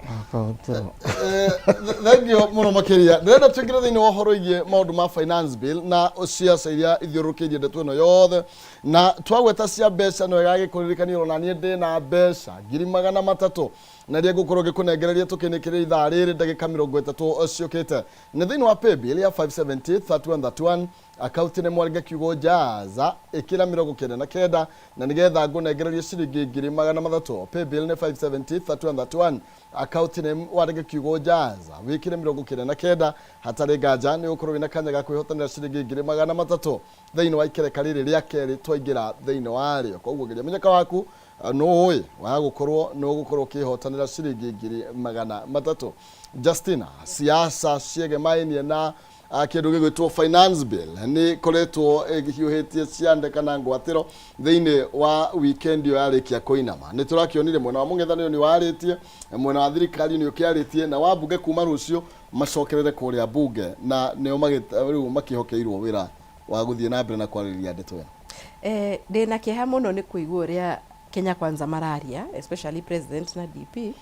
Speaker 2: Thank you mũno makĩria. Ndĩrenda tũingĩre thĩinĩ wa ũhoro wĩgiĩ maũndũ ma finance bill na ciaca iria ithiũrũrũkĩirie ndeto ĩno yothe. Na twagweta cia mbeca nĩ wega gĩkũririkania ona niĩ ndĩna mbeca 300,000 na iria ngũkorwo ngĩkũnengereria tũkĩnĩkĩrĩria ithaa rĩrĩ ndagĩka 30 ciũkĩte. Nĩ thĩinĩ wa paybill ya 570 3131 akaunti nĩ mwaringa kiugo jaza ĩkĩra 99 na nĩgetha ngũnengererie ciringi 300,000. Paybill nĩ 570 3131 akaunti nĩ waringa kiugo jaza wĩkĩre 99 hatarĩ nganja nĩ ũgũkorwo wĩna kanya ga kwĩhotanĩra ciringi 300,000 thĩinĩ wa ikereka rĩrĩ rĩa kerĩ twaingĩra thĩinĩ warĩo. Koguo geria mũnyaka waku nũĩ wa gũkorwo nĩ ũgũkorwo ũkĩhotanĩra ciringi 300,000. Justina, siasa ciegemainie na kĩndũ gĩgwĩtwo finance bill nĩ ikoretwo ĩhiũhĩtie ciande kana ngwatĩro thĩinĩ wa weekend ĩyo yarĩkia kũinama. Nĩ tũrakĩonire mwena wa mũng'ethanĩro nĩ warĩtie, mwena wa thirikari nĩ ũkĩarĩtie, na wambunge kuma rũciũ macokerere kũrĩa mbunge na nĩo rĩu makĩhokeirwo wĩra wa gũthiĩ na mbere na kwarĩrĩria ndeto ĩno.
Speaker 3: Ndĩna kĩeha mũno nĩ kũigua ũrĩa Kenya Kwanza mararia, especially president na DP,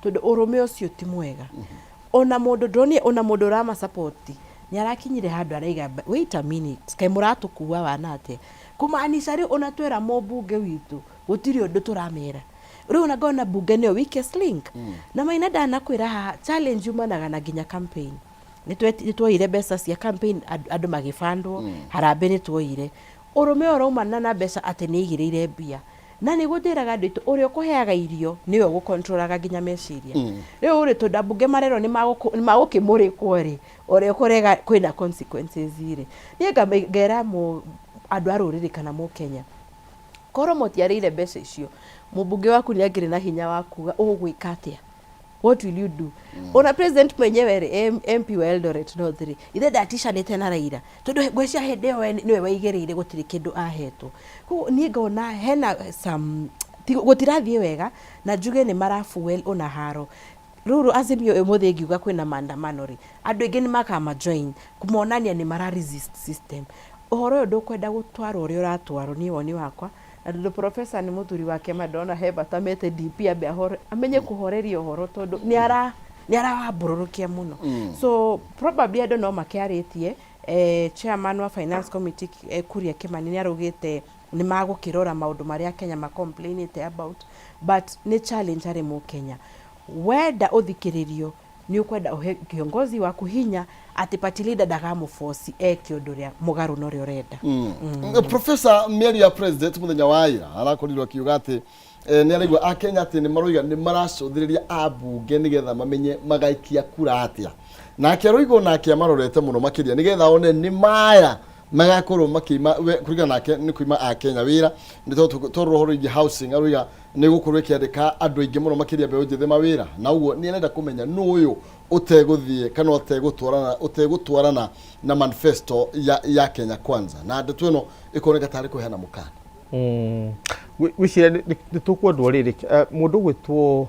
Speaker 3: tondũ ũrũme ũcio ti mwega. Ona mũndũ ndonire, ona mũndũ ũrama support nĩ arakinyire handũ araiga, wait a minute, kaĩ mũratũkua wana atĩa? Kũmaanisha rĩu ona twera mũmbunge witũ gũtirĩ ũndũ tũramera. Rĩu ona ngona mbunge nĩyo weakest link. Na Maina ndanakwĩra haha challenge yumanaga na nginya campaign. Nĩ tuoire mbeca cia campaign andũ magĩbandwo, harambee nĩ tuoire. Ũrũme ũyũ ũraumana na mbeca atĩ nĩ aigĩrĩire mbia. Na nĩguo njĩraga andũ aitũ, ũrĩa ũkũheaga irio nĩwe ũgũkontrolaga nginya meciria. Rĩu rĩ, tondũ ambunge marerwo nĩ magũkĩmũrĩkwo rĩ, ũrĩa ũkũrega kwĩna consequences rĩ, niĩ ngera andũ a rũrĩrĩ kana mũkenya, korwo mũtiarĩire mbeca icio, mũmbunge waku nĩ angĩrĩ na hinya wa kuga ũgwĩka atĩa? What will you do? Ona president mwenyewe rĩ, MP wa Eldoret North rĩ, ithe ndaticanĩte na Raila tondũ ngwĩciria hĩndĩ ĩyo we nĩwe waigĩrĩire gũtirĩ kĩndũ ahetwo. Koguo niĩ ngona hena some gũtirathiĩ wega na njuge nĩ mara fuel ona haro. Rĩu Azimio ũmũthĩ ĩngiuga kwĩna maandamano rĩ, andũ aingĩ nĩ makama join kũmonania nĩ mara resist system. Ũhoro ũyũ ndũkwenda gũtwarwo ũrĩa ũratwarwo niĩ woni wakwa, na tondũ professor nĩ mũthuri wa kĩama ndĩrona he bata mete DP ambe ahore, amenye kũhoreria ũhoro tondũ nĩ arawambũrũrũkia mũno. So probably andũ no makĩarĩtie, chairman wa finance committee Kuria Kimani nĩ araugĩte nĩ magũkĩrora maũndũ marĩa Kenya ma complainĩte about, but nĩ challenge harĩ mũkenya. Wenda ũthikĩrĩrio nĩ ũkwenda ũhe kiongozi waku hinya atĩ party leader ndagamũboci eke ũndũ ũrĩa mũgarũ na ũrĩa ũrenda.
Speaker 2: Professor, mĩario ya president mũthenya wa ira arakorirwo akiuga atĩ nĩ araigua akenya atĩ nĩ maroiga nĩ maracũthĩrĩria ambunge nĩgetha mamenye magaikia kura atĩa, nake aroiga onake amarorete mũno makĩria nĩgetha one nĩ maya magakorwo makĩima kũringana nake nĩ kuima akenya wĩra nĩ tondũ tondũ ũhoro wĩgiĩ housing aroiga nĩ gũkorwo ĩkĩandĩka andũ aingĩ mũno makĩria mbeũ njĩthĩ mawĩra, na ũguo nĩ arenda kũmenya nũ ũyũ ũtegũthiĩ kana ũtegũtwarana na manifesto ya Kenya Kwanza, na ndeto ĩno ĩkoneka tarĩ kũheana mũkana.
Speaker 4: Gwĩciria nĩ tũkwendwo rĩrĩ, mũndũ ũgwĩtwo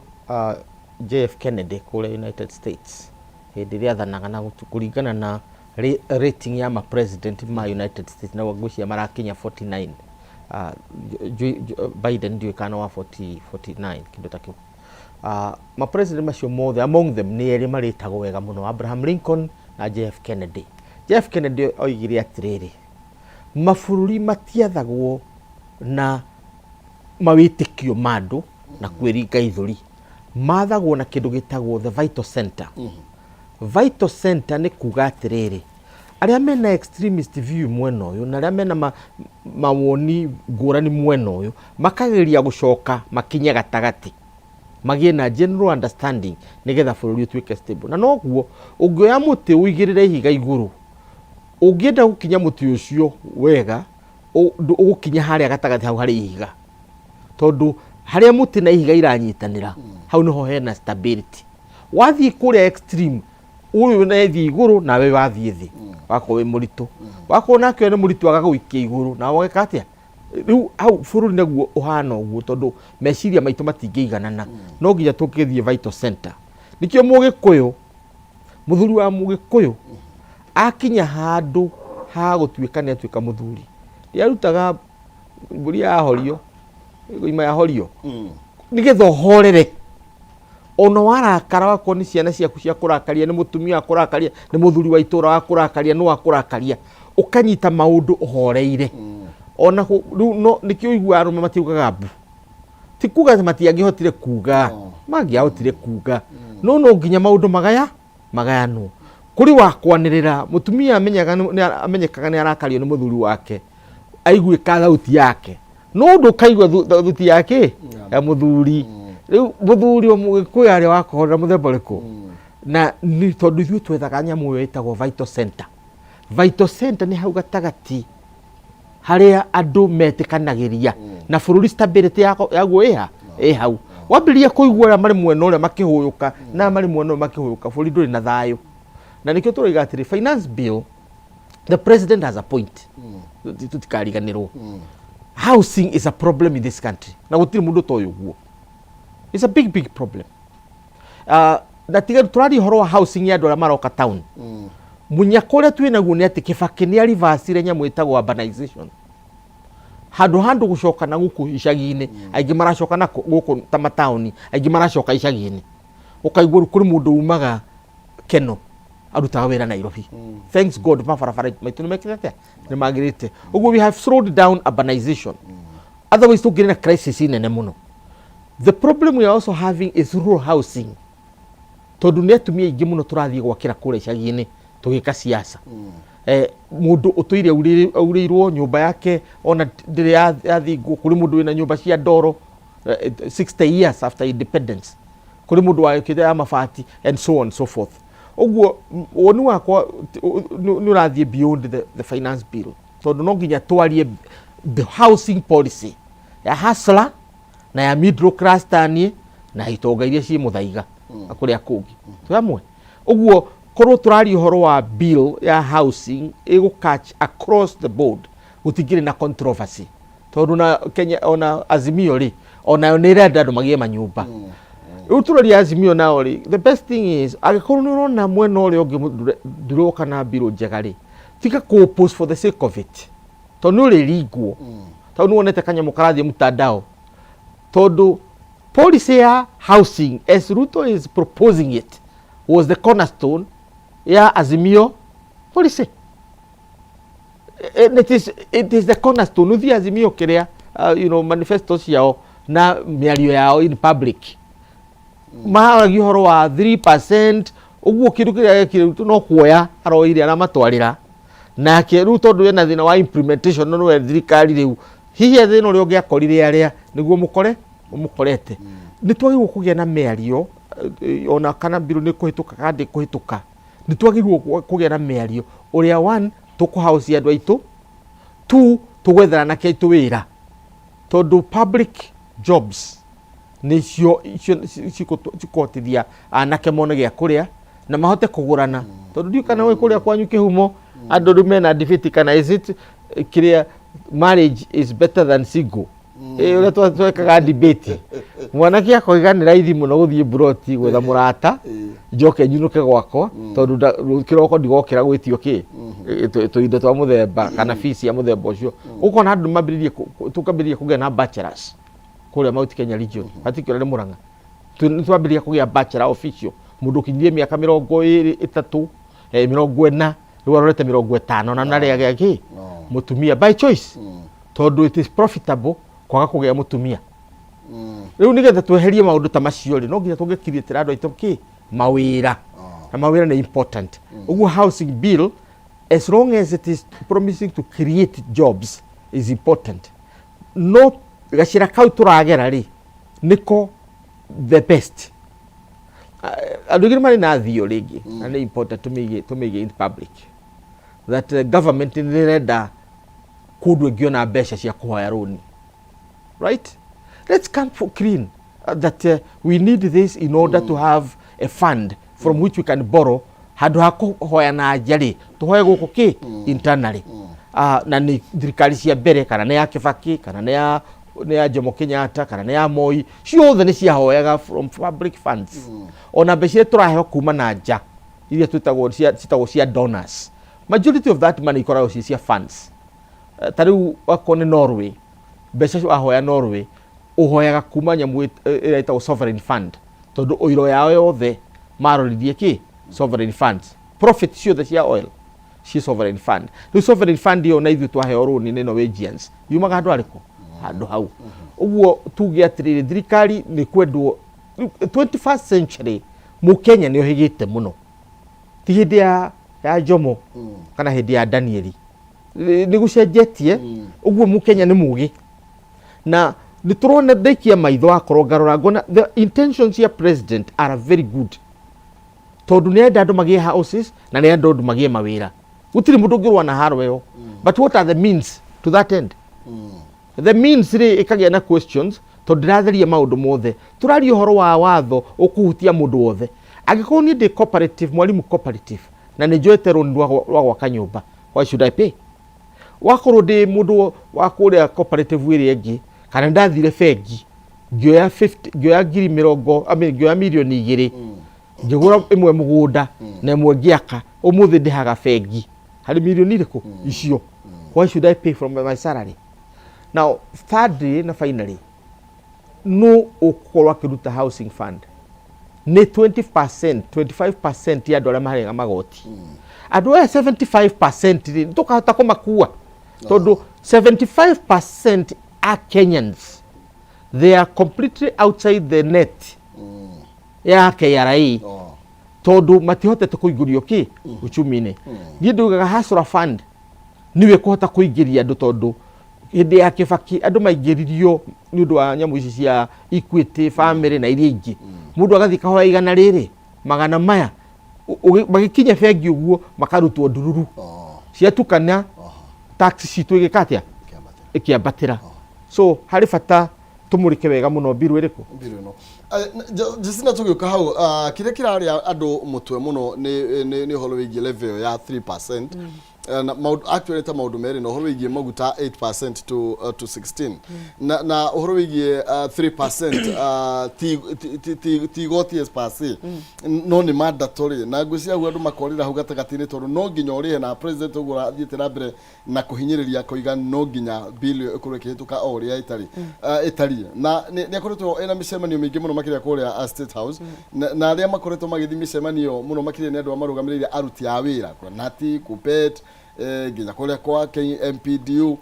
Speaker 4: JF Kennedy kũrĩa United States hĩndĩ ĩrĩa athanaga na kũringana na rating ya ma president ma United States na ngwĩciria marakinya 49, Biden ndiũĩ kana wa 40, 49 kĩndũ ta kĩu. Ma president macio mothe, among them nĩ erĩ marĩtagwo wega mũno, Abraham Lincoln na JF Kennedy. JF Kennedy oigire atĩrĩrĩ, mabũrũri matiathagwo na mawĩtĩkio ma andũ na kwĩringa ithũri, mathagwo na kĩndũ gĩtagwo the vital center. Vital center nĩ kuga atĩrĩrĩ, arĩa mena extremist view mwena ũyũ na arĩa mena mawoni ngũrani mwena ũyũ makageria gũcoka makinye gatagatĩ magĩe na general understanding nĩgetha bũrũri ũtuĩke stable. Na noguo ũngĩoya mũtĩ ũigĩrĩre ihiga igũrũ, ũngĩenda gũkinya mũtĩ ũcio wega, ũgũkinya harĩa gatagatĩ hau harĩ ihiga. Tondũ harĩa mũtĩ na ihiga iranyitanĩra, hau nĩho hena stability. Wathiĩ kũrĩa extreme, ũyũ nethiĩ igũrũ nawe wathiĩ thĩ, wakorwo wĩ mũritũ. Wakorwo nake ũyũ nĩ mũritũ agagũikia igũrũ, nawe ũgeka atĩa? Rĩu hau bũrũri naguo ũhana ũguo tondũ meciria maitũ matingĩiganana. No nginya tũngĩthiĩ vital center. Nĩkĩo Mũgĩkũyũ, mũthuri wa Mũgĩkũyũ akinya handũ ha gũtuĩka nĩ atuĩka mũthuri, nĩarutaga mbũri ya horio, ima ya horio, nĩgetha ũhorere. Ona warakara wakorwo nĩ ciana ciaku cia kũrakaria, nĩ mũtumia wa kũrakaria, nĩ mũthuri wa itũra wa kũrakaria, nĩ wa kũrakaria, ũkanyita maũndũ ũhoreire. Ona rĩu no nĩkĩo ũiguaga arũme matiugaga mbu. Ti kuga atĩ matiangĩhotire kuga, mangĩahotire kuga, no no nginya maũndũ magaya magayanwo. Kũrĩ wa kwanĩrĩra, mũtumia amenyaga nĩ amenyekaga nĩ arakario nĩ mũthuri wake, aiguĩka thauti yake. No ndũkaigua thauti ya kĩ? Ya mũthuri. Rĩu mũthuri o Mũgĩkũyũ arĩa wa kũhorera mũthemba ũrĩkũ? Na nĩ tondũ ithuĩ twethaga nyamũ ĩyo ĩtagwo vital center. Vital center nĩ hau gatagatĩ harĩa andũ metĩkanagĩria na bũrũri stability yaguo ĩha ĩ hau. Wambĩrĩria kũigua arĩa marĩ mwena ũrĩa makĩhũyũka na arĩa marĩ mwena ũyũ makĩhũyũka, bũrũri ndũrĩ na thayũ. Na nĩkĩo tũroiga atĩrĩ, finance bill, the president has a point. Tũtikariganĩrwo. Housing is a problem in this country. Na gũtirĩ mũndũ ũtoĩ ũguo. It's a big, big problem. Na tiga tũraria ũhoro wa housing ya andũ arĩa maroka town. Mũnyaka ũrĩa twĩ naguo nĩ atĩ Kĩbakĩ nĩ arivacire nyamũ ĩtagwo urbanization. Handũ ha andũ gũcoka na gũkũ icagi-inĩ, aingĩ maracoka na gũkũ ta mataũni, aingĩ maracoka icagi-inĩ. Ũkaigua rĩu kũrĩ mũndũ umaga Keno arutaga wĩra Nairobi. Thanks God mabarabara maitũ nĩ mekĩte atĩa? Nĩ magĩrĩte. Ũguo we have slowed down urbanization. Otherwise tũngĩrĩ na crisis nene mũno. The problem we are also having is rural housing. Tondũ nĩ atumia aingĩ mũno tũrathiĩ gwakĩra kũrĩa icagi-inĩ tũgĩka siasa. Mũndũ ũtũire aurĩirwo nyũmba yake ona ndĩrĩ yathingwo, kũrĩ mũndũ wĩna nyũmba cia ndoro 60 years after independence, kũrĩ mũndũ wakĩte ya mabati and so on and so forth. Ũguo woni wakwa nĩ ũrathiĩ beyond the finance bill, tondũ no nginya twarie the housing policy ya hustler na ya middle class tanie na itonga iria ciĩ mũthaiga na kũrĩa kũngĩ twĩ hamwe. Ũguo korwo tũraria ũhoro wa bill ya housing ĩgũ catch across the board, gũtingĩrĩ na controversy, tondũ na Kenya ona Azimio rĩ, onayo nĩ ĩrenda andũ magĩe manyũmba. Rĩu tũroria Azimio nao rĩ, the best thing is angĩkorwo nĩ ũrona mwena ũrĩa ũngĩ ndũroka na mbirũ njega rĩ, tiga kũ oppose for the sake of it, tondũ nĩ ũrĩringwo, tondũ nĩ wonete kanyamũ karathiĩ mtandao. Tondũ policy ya housing as Ruto is proposing it was the cornerstone ya Azimio policy. And it is the cornerstone. Ũthiĩ Azimio kĩrĩa manifesto ciao na mĩario yao in public maharagia ũhoro wa 3%. Ũguo kĩndũ kĩrĩa gekire Ruto no kuoya aroire aramatwarĩra nake rĩu, tondũ ena thĩna wa implementation, no nĩwe thirikari rĩu hihi thĩna ũrĩa ũngĩakorire arĩa nĩguo mũkore ũmũkorete. Nĩ twagĩrĩirwo kũgĩa na mĩario ona kana mbirũ nĩ kũhĩtũka kana ndĩkũhĩtũka, nĩ twagĩrĩirwo kũgĩa na mĩario ũrĩa one tũkũhouse andũ aitũ, two tũgwethera anake aitũ wĩra, tondũ public jobs nĩcio cikũhotithia anake mone gĩa kũrĩa na mahote kũgũrana. Tondũ ndiũĩ kana wĩ kũrĩa kwanyu kĩhumo andũ rĩu mena debate kana is it kĩrĩa marriage is better than single. Ũrĩa twekaga debate, mwanake akoiga nĩ raithi mũno gũthiĩ mburoti gwetha mũrata njoke nyinũke gwakwa, tondũ kĩroko ndigokĩra gwĩtio kĩ tũindo twa mũthemba kana fees ya mũthemba ũcio. Ũkona andũ mambĩrĩrie tũkambĩrĩria kũgĩa na bachelors kũrĩa Mount Kenya region, particularly Murang'a. Nĩ twambĩrĩria kũgĩa bachelor official, mũndũ ũkinyirie mĩaka 23, 40, rĩu arorete 50 na narĩ agĩa kĩ mũtumia by choice, tondũ it is profitable kwaga kũgĩa mũtumia. Rĩu nĩgetha tweherie maũndũ ta macio rĩ, no nginya tũngĩkiriĩtĩra andũ aitũ kĩ mawĩra, na mawĩra nĩ important. Ũguo housing bill, as long as it is promising to create jobs, is important. No gacĩra kau tũragera rĩ, nĩko the best. Andũ aingĩ nĩ marĩ na thio rĩngĩ, na nĩ important tũmĩige in public that the government nĩ ĩrenda kũndũ ĩngĩona mbeca cia kũhoya rũni, right? Let's come for clean that we need this in order to have a fund from which we can borrow handå ha kũhoya na nja rĩ, tũhoe gũkũ kĩ internally. Ah, na nĩ thirikari cia mbere, kana nĩ ya Kibaki, kana nĩ ya Jomo Kenyatta, kana nĩ ya Moi, ciothe nĩ ciahoyaga from public funds. Ona mbeca iria tũraheo kuma na nja, iria twĩtagwo cia citagwo cia donors, majority of that money ikoragwo ci cia funds. Ta rĩu wakorwo nĩ Norway, mbeca icio wahoya Norway, ũhoyaga kuma nyamũ ĩrĩa ĩtagwo sovereign fund, tondũ ũiro yao yothe maroririe kĩ sovereign funds, profit ciothe cia oil ci sovereign fund. Rĩu sovereign fund ĩyo na ithuĩ twaheo rũni nĩ Norwegians, yumaga handũ harĩkũ? Handũ hau. Ũguo tuge atĩrĩrĩ, thirikari nĩ kwendwo rĩu, 21st century mũkenya nĩ ohĩgĩte mũno, ti hĩndĩ ya Jomo kana hĩndĩ ya Danieli. Nĩ gũcenjetie. Ũguo mũkenya nĩ mũgĩ na nĩ tũrona. Ndaikia maitho akorwo ngarora ngona the intentions ya president are very good, tondũ nĩ arenda andũ magĩe houses na nĩ arenda andũ magĩe mawĩra. Gũtirĩ mũndũ ũngĩrũa na haro ĩyo, but what are the means to that end? The means rĩ ĩkagĩa na questions, tondũ ndĩratheria maũndũ mothe. Tũraria ũhoro wa watho ũkũhutia mũndũ wothe. Angĩkorwo niĩ ndĩ cooperative, mwalimu cooperative, na nĩ njoete rũni rwa gwaka nyũmba, why should I pay? Wakorwo ndĩ mũndũ wa kũrĩa cooperative ĩrĩa ĩngĩ, kana ndathire bengi ngĩoya 50, ngĩoya ngiri mĩrongo, I mean, ngĩoya mirioni 2, ngĩgũra ĩmwe mũgũnda na ĩmwe ngĩaka, ũmũthĩ ndĩhaga bengi harĩ mirioni irĩkũ icio? Why should I pay from my salary? Now, thirdly na finally, no ũgũkorwo akĩruta housing fund nĩ 20%, 25% ya andũ arĩa marĩhaga magoti. Andũ aya 75% rĩ, tũkahota kũmakua? Tondũ 75% are Kenyans, they are completely outside the net ya KRA, tondũ matihotete kũingĩrio kĩ uchumi-inĩ. Niĩ ndugaga Hustler Fund niwe kũhota kũingĩria andũ, tondũ hĩndĩ ya Kĩbaki andũ maingĩririo nĩ ũndũ wa nyamũ ici cia Equity, Family na iria ingĩ. Mũndũ agathiĩ kahoya igana rĩrĩ, magana maya, magĩkinya bengi ũguo makarutwo ndururu ciatukana, tax citũ ĩgĩka atĩa?
Speaker 2: Kĩambatĩra.
Speaker 4: Ĩkĩambatĩra. So harĩ bata tũmũrĩke wega mũno mbiru ĩrĩkũ.
Speaker 2: Mbiru ĩno. Justina, tũgĩũka hau, kĩrĩa kĩrarĩa andũ mũtwe mũno nĩ ũhoro wĩgiĩ level ya 3%. Na maũndũ actually ta maũndũ merĩ, na ũhoro wĩgiĩ maguta 8% to 16, na ũhoro wĩgiĩ 3% ti igoti as per se, no nĩ mandatory, na ngwĩciria hau andũ makorĩra hau gatagatĩ-inĩ, tondũ no nginya ũrĩhe, na president ũguo athiĩte na mbere na kũhinyĩrĩria koiga no nginya bill ĩyo ĩkorwo ĩkĩhĩtũka o ũrĩa ĩtarĩ ĩtariĩ. Na nĩ akoretwo ena mĩcemanio mĩingĩ mũno makĩria kũrĩa State House, na arĩa makoretwo magĩthiĩ mĩcemanio mũno makĩria nĩ andũ arĩa marũgamĩrĩire aruti a wĩra kwa nati kupet, nginya kũrĩa kwa KMPDU,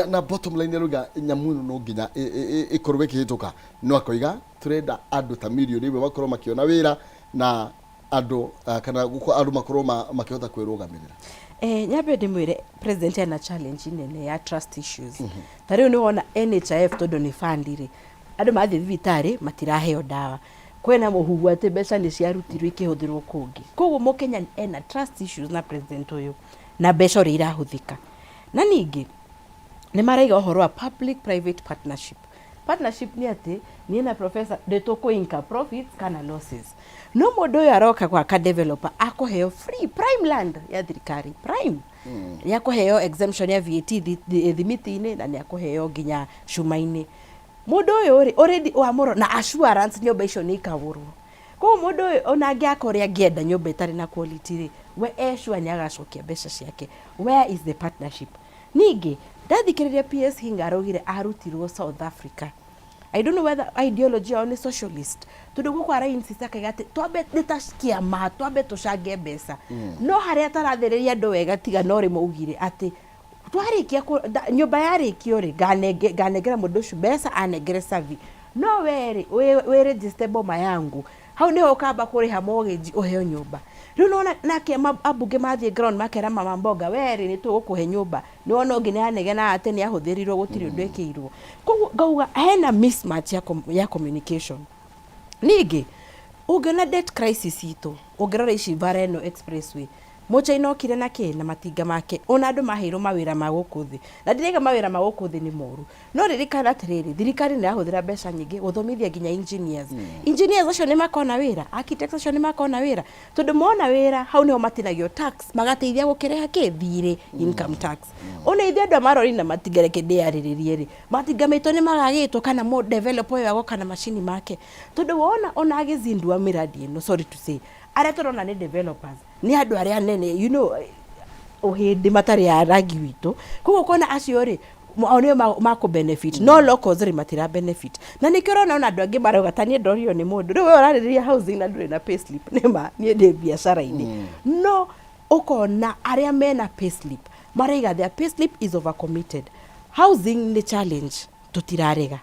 Speaker 2: na bottom line arauga nyamũ ĩno no nginya ĩkorwo ĩkĩhĩtũka, no akoiga tũrenda andũ ta mirioni 1 makorwo makĩona wĩra na andũ kana andũ makorwo makĩhota kwĩrũgamĩrĩra.
Speaker 3: Nyambe ndĩmwĩre president ena challenge nene ya trust issues. Ta rĩu nĩ wona NHIF, tondũ nĩ fund rĩ, andũ mathiĩ thibitarĩ matiraheo ndawa, kwĩna mũhuhu atĩ mbeca nĩ ciarutirwo ikĩhũthĩrwo kũngĩ. Koguo mũkenya ena trust issues na president ũyũ na mbeca ũrĩa irahũthĩka. Na ningĩ nĩ maraiga ũhoro wa public private partnership. Partnership nĩ atĩ niĩ na professor ndĩ tũkũ profits kana losses, no mũndũ ũyũ aroka gwaka, developer akũheo free prime land ya thirikari, prime, nĩ akũheo exemption ya VAT thimiti-inĩ, na nĩ akũheo nginya cuma-inĩ. Mũndũ ũyũ rĩ, already wamũro na assurance nyũmba icio nĩ ikagũrwo. Koguo mũndũ ũyũ ona angĩaka ũrĩa angĩenda nyũmba ĩtarĩ na quality rĩ, we e sure nĩ agacokia mbeca ciake. Where is the partnership? Ningĩ ndathikĩrĩria PS Hinga, araugire arutirwo South Africa. I don't know whether ideology yao nĩ socialist, tondũ gũkũ ara insist akaiga atĩ twambe nĩ ta kĩama twambe tũcange mbeca, no harĩa atarathĩrĩria andũ wega, tiga no rĩmwe augire atĩ twarĩkia nyũmba yarĩkio rĩ, nganengera mũndũ ũcio mbeca anengere savi, no we rĩ wĩ register boma yangu, hau niho ũkamba kũrĩha mortgage ũheo nyũmba. Rĩu nona nake ambunge mathiĩ ground makera mama mboga, we rĩ, nĩ tũgũkũhe nyũmba, nĩ wona ũngĩ nĩ anegena atĩ nĩ ahũthĩrirwo, gũtirĩ ũndũ ĩkĩirwo. Koguo ngauga hena mismatch ya communication. Ningĩ ũngĩona debt crisis itũ, ũngĩrora ici bara ĩno expressway Mũchaina okire na kĩ na matinga make ona andũ maheirwo mawĩra ma gũkũ thĩ na ndiraiga mawĩra ma gũkũ thĩ nĩ moru no ririkana atĩrĩrĩ thirikari nĩ ĩrahũthĩra mbeca nyingĩ gũthomithia nginya engineers engineers acio nĩ makona wĩra architects acio nĩ makona wĩra tondũ mona wĩra hau nĩho matinagio tax magateithia gũkĩrĩha kĩ thirĩ income tax ona ithuĩ andũ a marori na matinga reke ndĩyarĩrĩrie rĩ matinga maitũ nĩ magagĩtwo kana mũ developer ũyũ agoka na macini make tondũ wona ona agĩzindua mĩradi ĩno sorry to say arĩa tũrona nĩ developers nĩ andũ arĩa anene you know ũhĩndĩ matarĩ a rangi witũ koguo ũkona acio rĩ o nĩo makũ benefit no locals rĩ matira benefit na nĩkĩo ũrona ona andũ angĩ marauga ta niĩ ndorio nĩ mũndũ rĩu we ũrarĩrĩria housing na ndũrĩ na payslip nĩma niĩ ndĩ biacara-inĩ no ũkona arĩa mena payslip maraiga their payslip is overcommitted housing nĩ challenge tũtirarega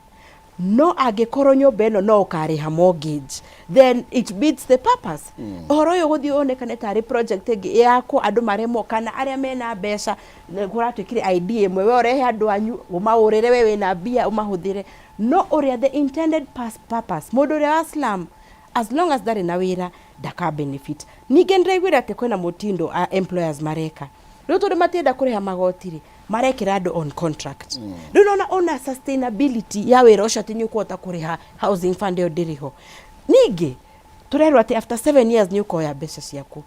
Speaker 3: no angĩkorwo nyũmba ĩno no ũkarĩha mortgage then it beats the purpose ũhoro ũyũ gũthiĩ wonekane tarĩ project ĩngĩ yakwo andũ maremwo kana arĩa mena mbeca nĩ kũratuĩkire idea ĩmwe we ũrehe andũ anyu ũmaũrĩre we wĩna mbia ũmahũthĩre no ũrĩa the intended purpose mũndũ ũrĩa wa slum as long as ndarĩ na wĩra ndaka benefit ningĩ nĩndĩraiguire atĩ kwĩna mũtindo a employers mareka rĩu tondũ matienda kũrĩha magoti rĩ marekĩra andũ on contract rĩu nona ona sustainability ya wĩra ũcio atĩ nĩ ũkũhota kũrĩha housing fund ĩyo ndĩrĩ ho ningĩ tũrerwo atĩ after 7 years nĩ ũkoya mbeca ciaku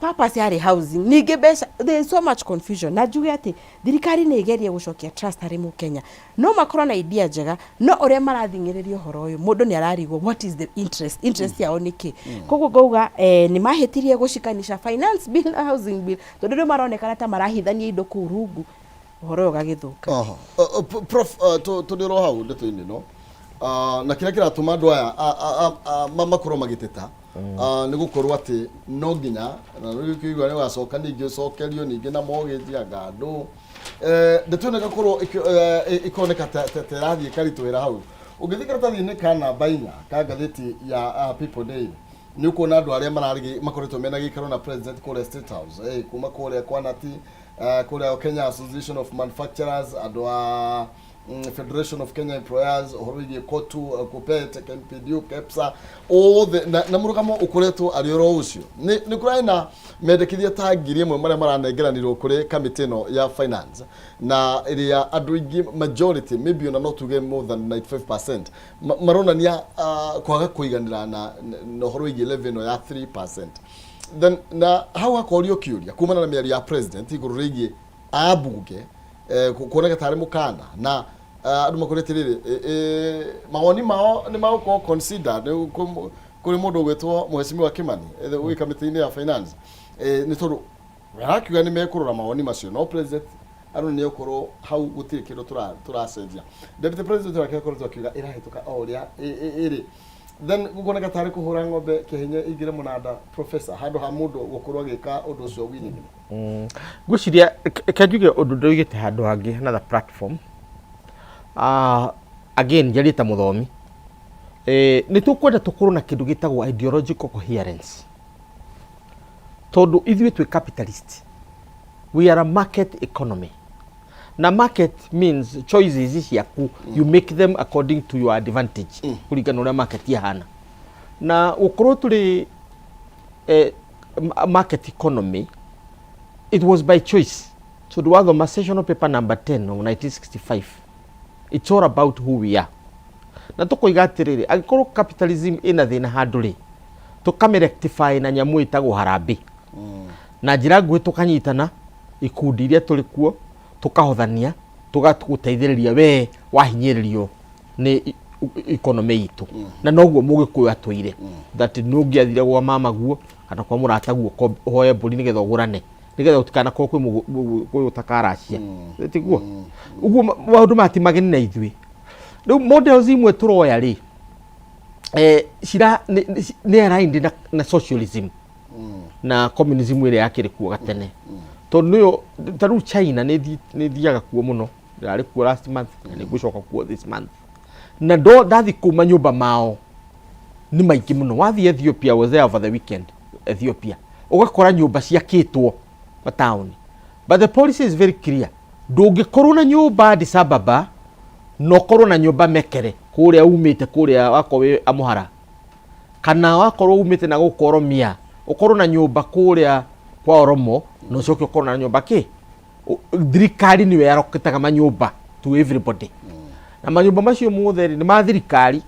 Speaker 3: purpose yarĩ housing ningĩ mbeca there is so much confusion na njuge atĩ thirikari nĩ ĩgerie gũcokia trust harĩ mũkenya no makorwo na idea njega no ũrĩa marathing'ĩrĩria ũhoro ũyũ mũndũ nĩ ararigwo what is the interest interest yao nĩ kĩ koguo ngauga eh, nĩ mahĩtirie gũcikanisha finance bill na housing bill tondũ rĩu maronekana ta marahithania indo kũu rungu ũhoro ũyũ ũgagĩthũka
Speaker 2: Aha. Prof, tũrĩ oro hau ndeto-inĩ ĩno na kĩrĩa kĩratũma andũ aya makorwo magĩteta nĩ gũkorwo atĩ no nginya na rĩu kĩigua nĩ ũgacoka ningĩ ũcokerio ningĩ na mortgage anga andũ ndeto ĩno ĩgakorwo ĩkoneka ta ĩrathiĩ ĩkaritũhĩra hau ũngĩthiĩ karatathi-inĩ ka namba 4 ka ngathĩti ya People Daily nĩ ũkuona andũ arĩa mararĩ makoretwo mena gĩikaro na president kũrĩa State House kuma kũrĩa kwa Nati kũrĩa Kenya Association of Manufacturers andũ a Federation of Kenya Employers ũhoro wĩgiĩ KOTU KUPPET KMPDU KEPSA othe na mũrũgamo ũkoretwo arĩ oro ũcio nĩ kũrarĩ na mendekithia ta 1,000 marĩa maranengeranirwo kũrĩ kamĩtĩ ĩno ya finance na ĩrĩa andũ aingĩ majority maybe ona no tuge more than 95% maronania kwaga kũiganĩra na ũhoro wĩgiĩ levy ĩno ya 3% then na hau hakorio kĩũria kumana na mĩario ya president igũrũ rĩgiĩ ambunge kuoneka tarĩ mũkana na andũ makũrĩ atĩrĩrĩ mawoni mao nĩ magũkorwo considered kũrĩ mũndũ ũgwĩtwo mheshimiwa Kimani wĩ kamĩtĩ-inĩ ya finance nĩ tondũ arakiuga nĩ mekũrora mawoni macio no president aronania ũkorwo hau gũtirĩ kĩndũ tũracenjia deputy president nake akoretwo akiuga ĩrahĩtũka o ũrĩa ĩrĩ then gũkoneka tarĩ kũhũra ng'ombe kĩhinya ingĩre mũnanda professor handũ ha mũndũ gũkorwo agĩka ũndũ ũcio willingly.
Speaker 4: Ngwĩciria reke njuge ũndũ ndoigĩte handũ hangĩ another platform again njarie ta mũthomi nĩ tũkwenda tũkorwo na kĩndũ gĩtagwo ideological coherence tondũ ithuĩ twĩ capitalist, we are a market economy na market means choices ciaku you make them according to your advantage kũringana na ũrĩa market ihana na gũkorwo tũrĩ market economy it was by choice tondũ wathoma sessional paper number 10 of 1965 it's all about who we are na tũkoiga atĩrĩrĩ angĩkorwo capitalism ĩna thĩna handũ rĩ tũkamĩ na nyamũ ĩtagwo harambee na njĩra nguhĩ tũkanyitana ikundi iria tũrĩ kuo tũkahothania tũgagũteithĩrĩria we wahinyĩrĩrio nĩ economy itũ na noguo mũgĩkũyũ atũire that nĩ ũngĩathire gwa mama guo kana kwa mũrata guo ũhoe mbũri nĩgetha ũgũrane nĩgetha gũtikanakorwo kwĩ kwĩ ũtakaracia tiguo ũguo maũndũ maya ti mageni na ithuĩ rĩu models imwe tũroya rĩ cira nĩ aligned na socialism na communism ĩrĩa yakĩrĩ kuo gatene tondũ nĩyo ta rĩu China nĩ thiaga kuo mũno ndĩrarĩ kuo last month na nĩ ngũcoka kuo this month na ndo ndathi kũu manyũmba mao nĩ maingĩ mũno wathiĩ Ethiopia I was there over the weekend Ethiopia ũgakora nyũmba ciakĩtwo mataũni but the policy is very clear ndũngĩkorwo na nyũmba Addis Ababa na ũkorwo na nyũmba Mekere kũrĩa umĩte kũrĩa wakorwo wĩ Amhara kana wakorwo umĩte na gũkũ Oromia ũkorwo na nyũmba kũrĩa Kwa Oromo na ũcoke ũkorwo na nyũmba kĩ thirikari nĩyo yaroketaga manyũmba to everybody. Na manyũmba macio mothe rĩ, nĩ ma thirikari,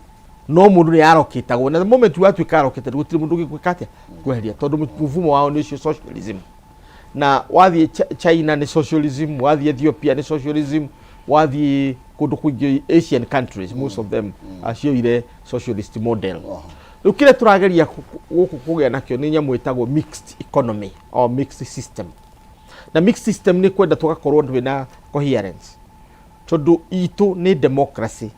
Speaker 4: no mũndũ nĩ yaroketagwo, na the moment watuĩka allocated, gũtirĩ mũndũ ũngĩgwĩka atĩa kweheria, tondũ mfumo wao nĩ ũcio socialism. Na wathiĩ China nĩ socialism, wathiĩ Ethiopia nĩ socialism, wathiĩ kũndũ kũingĩ Asian countries, most of them cioire socialist model. Rĩu kĩrĩa tũrageria gũkũ kũgĩa nakĩo nĩ nyamũ ĩtagwo mixed economy or mixed system. Na mixed system nĩ kwenda tũgakorwo twĩna coherence, tondũ itũ nĩ democracy,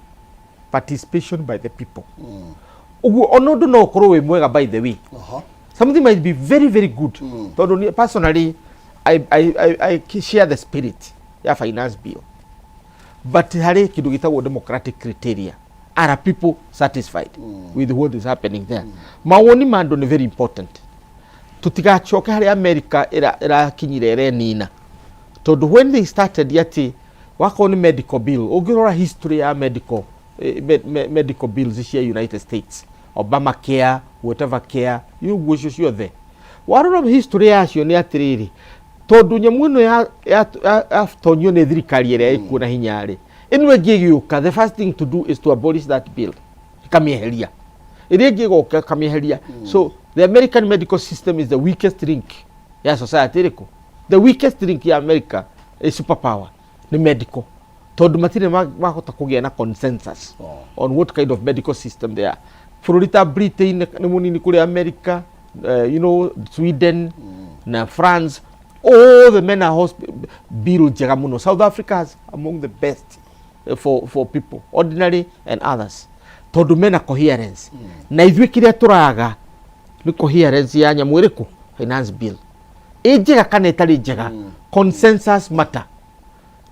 Speaker 4: participation by the people. Ũguo ona ũndũ no ũkorwo wĩ mwega, by the way, something might be very very good, tondũ personally I share the spirit ya finance bill, but harĩ kĩndũ gĩtagwo democratic criteria. Are people satisfied with what is happening there? Mawoni ma andũ nĩ very important. Tũtigacoke harĩa America ĩrakinyire ĩrenina, tondũ when they started atĩ wakorwo nĩ medical bill, ũngĩrora history ya medical medical bills cia United States, Obamacare, whatever care, ũguo icio ciothe warora history yacio nĩ atĩrĩrĩ, tondũ nyamũ ĩno yatonyio nĩ thirikari ĩrĩa ĩkuo na hinya rĩ, ĩno ĩngĩ ĩgĩũka, the first thing to do is to abolish that bill, ĩkamĩeheria. Ĩrĩa ĩngĩ ĩgoka, ĩkamĩeheria. So the American medical system is the weakest link ya society ĩrĩkũ. The weakest link ya America, a superpower, nĩ medical, tondũ matirĩ mahota kũgĩa na consensus on what kind of medical system they are. Bũrũri ta Britain nĩ mũnini kũrĩ America, Sweden na France, all the men are bill njega mũno. South Africa has among the best for people ordinary and others, tondũ mena coherence. Na ithuĩ kĩrĩa tũraga nĩ coherence ya nyamũ ĩrĩkũ, finance bill, ĩ njega kana ĩtarĩ njega. Consensus matter.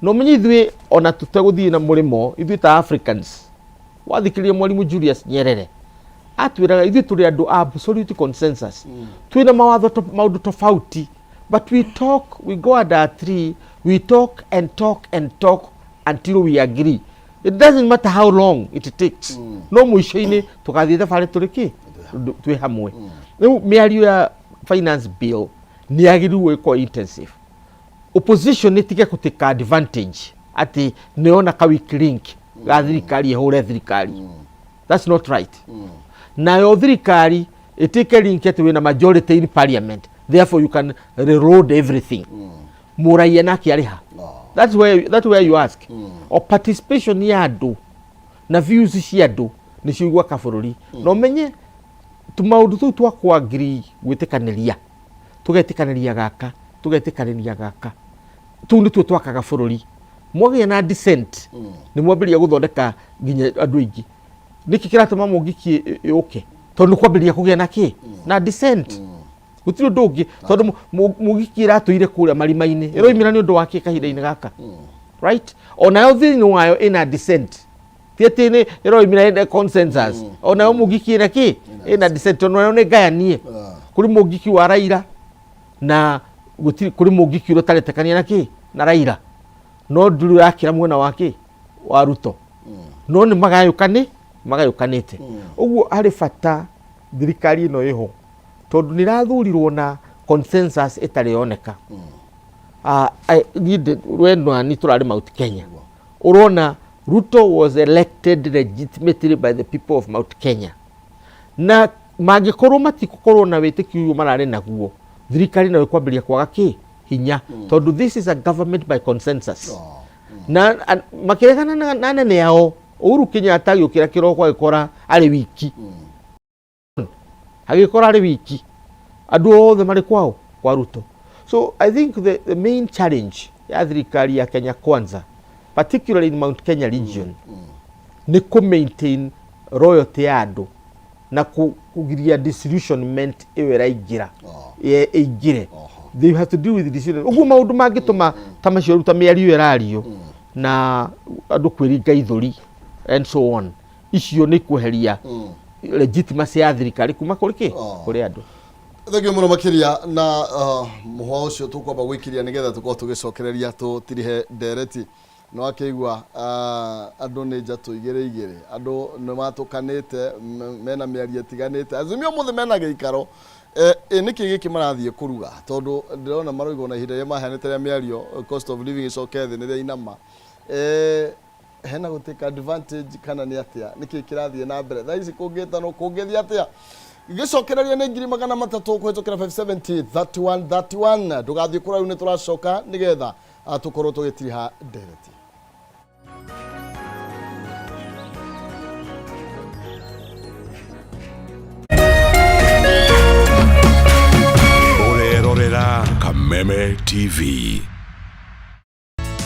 Speaker 4: No menye ithuĩ ona tũtegũthiĩ na mũrĩmo, ithuĩ ta Africans, wathikĩrĩria Mwalimu Julius Nyerere atwĩraga ithuĩ tũrĩ andũ a absolute consensus. Twĩna mawatho maũndũ tofauti, but we talk, we go under a tree, we talk and talk and talk until we agree. It doesn't matter how long it takes, no mũico-inĩ tũgathiĩ thabarĩ tũrĩ kĩ twĩ hamwe. Rĩu mĩario ya finance bill nĩ yagĩrĩirwo ĩkorwo intensive. Opposition ĩtige gũtĩka advantage atĩ nĩona ka weak link ga thirikari ĩhũre thirikari. That's not right. Nayo thirikari ĩtĩke link atĩ wĩna majority in parliament, therefore you can reload everything. Mũraia nake arĩha. That's where you ask o participation ya andũ na views cia andũ nĩcio igwaka bũrũri. Na ũmenye tũmaũndũ tũu twa kwangiri gwĩtĩkanĩria, tũgetĩkanĩria gaka, tũgetĩkanĩria gaka, tũu nĩtuo twakaga bũrũri. Mwagĩa na dissent, nĩ mwambĩrĩria gũthondeka nginya andũ aingĩ. Nĩkĩ kĩratũma mũngiki yũke? Tondũ nĩ kwambĩrĩria kũgĩa na kĩ na dissent. Gũtirĩ ũndũ ũngĩ, tondũ mũgiki ĩratũire kũrĩa marima-inĩ, ĩroimĩra nĩ ũndũ wa kĩ kahinda-inĩ gaka, right? Onayo thĩinĩ wayo ĩna dissent, ti atĩ nĩ ĩroimĩra ĩna consensus. Onayo mũngiki ĩna kĩ, ĩna dissent, onayo nĩ ngayanie. Kũrĩ mũngiki wa Raila na gũtirĩ kũrĩ mũngiki ũrĩa ũtaretekania na kĩ na Raila, no ndũrĩ ũrakĩra mwena wa kĩ wa Ruto, no nĩ magayũkani magayũkanĩte. Ũguo harĩ bata thirikari ĩno ĩho, tondũ nĩ ĩrathurirwo na consensus ĩtarĩ yoneka. Niĩ we nani tũrarĩ Mount Kenya, ũrona Ruto was elected legitimately by the people of Mount Kenya, na mangĩkorwo matigũkorwo na wĩtĩkio ũyũ mararĩ naguo, thirikari nayo ĩkwambĩrĩria kwaga kĩ hinya, tondũ this is a government by consensus. Na makĩregana na anene ao, Uhuru Kenyatta agĩũkĩra kĩroko agĩkora arĩ wiki, agĩkora arĩ wiki, andũ othe marĩ kwao kwa Ruto. So I think the main challenge ya thirikari ya Kenya Kwanza, particularly in Mount Kenya region, nĩ kũ maintain loyalty ya andũ na kũgiria disillusionment ĩyo ĩraingĩra ĩingĩre. They have to deal with disillusionment. Ũguo maũndũ mangĩtũma ta macio rĩu, ta mĩario ĩrario na andũ kwĩringa ithũri and so on, icio nĩ kweheria legitimacy ya thirikari kuma kũrĩ kĩ kũrĩ andũ.
Speaker 2: Thengiũ mũno makĩria na mũhwa ũcio tũkwamba gwĩkiria nĩgetha tũkorwo tũgĩcokereria tũtirihe ndereti. Nĩ wakĩigua andũ nĩ njatũ igĩrĩ igĩrĩ, andũ nĩ matũkanĩte, mena mĩario ĩtiganĩte. Azimio ũmũthĩ mena gĩikaro Ĩ nĩkĩ gĩkĩ marathiĩ kũruga tondũ ndĩrona maroiga ona ihinda rĩrĩa maheanĩte rĩa mĩario cost of living ĩcoke thĩ nĩ rĩainama. Hena gũ take advantage kana nĩ atĩa? Nĩkĩ kĩrathiĩ na mbere thaa ici kũngĩtanwo kũngĩthiĩ atĩa? Gĩcokereria nĩ 300,000 kũhĩtũkĩra 570 31 31. Ndũgathiĩ kũraihu nĩ tũracoka nĩgetha tũkorwo tũgĩtiriha ndereti.
Speaker 5: Ũrerorera Kameme TV.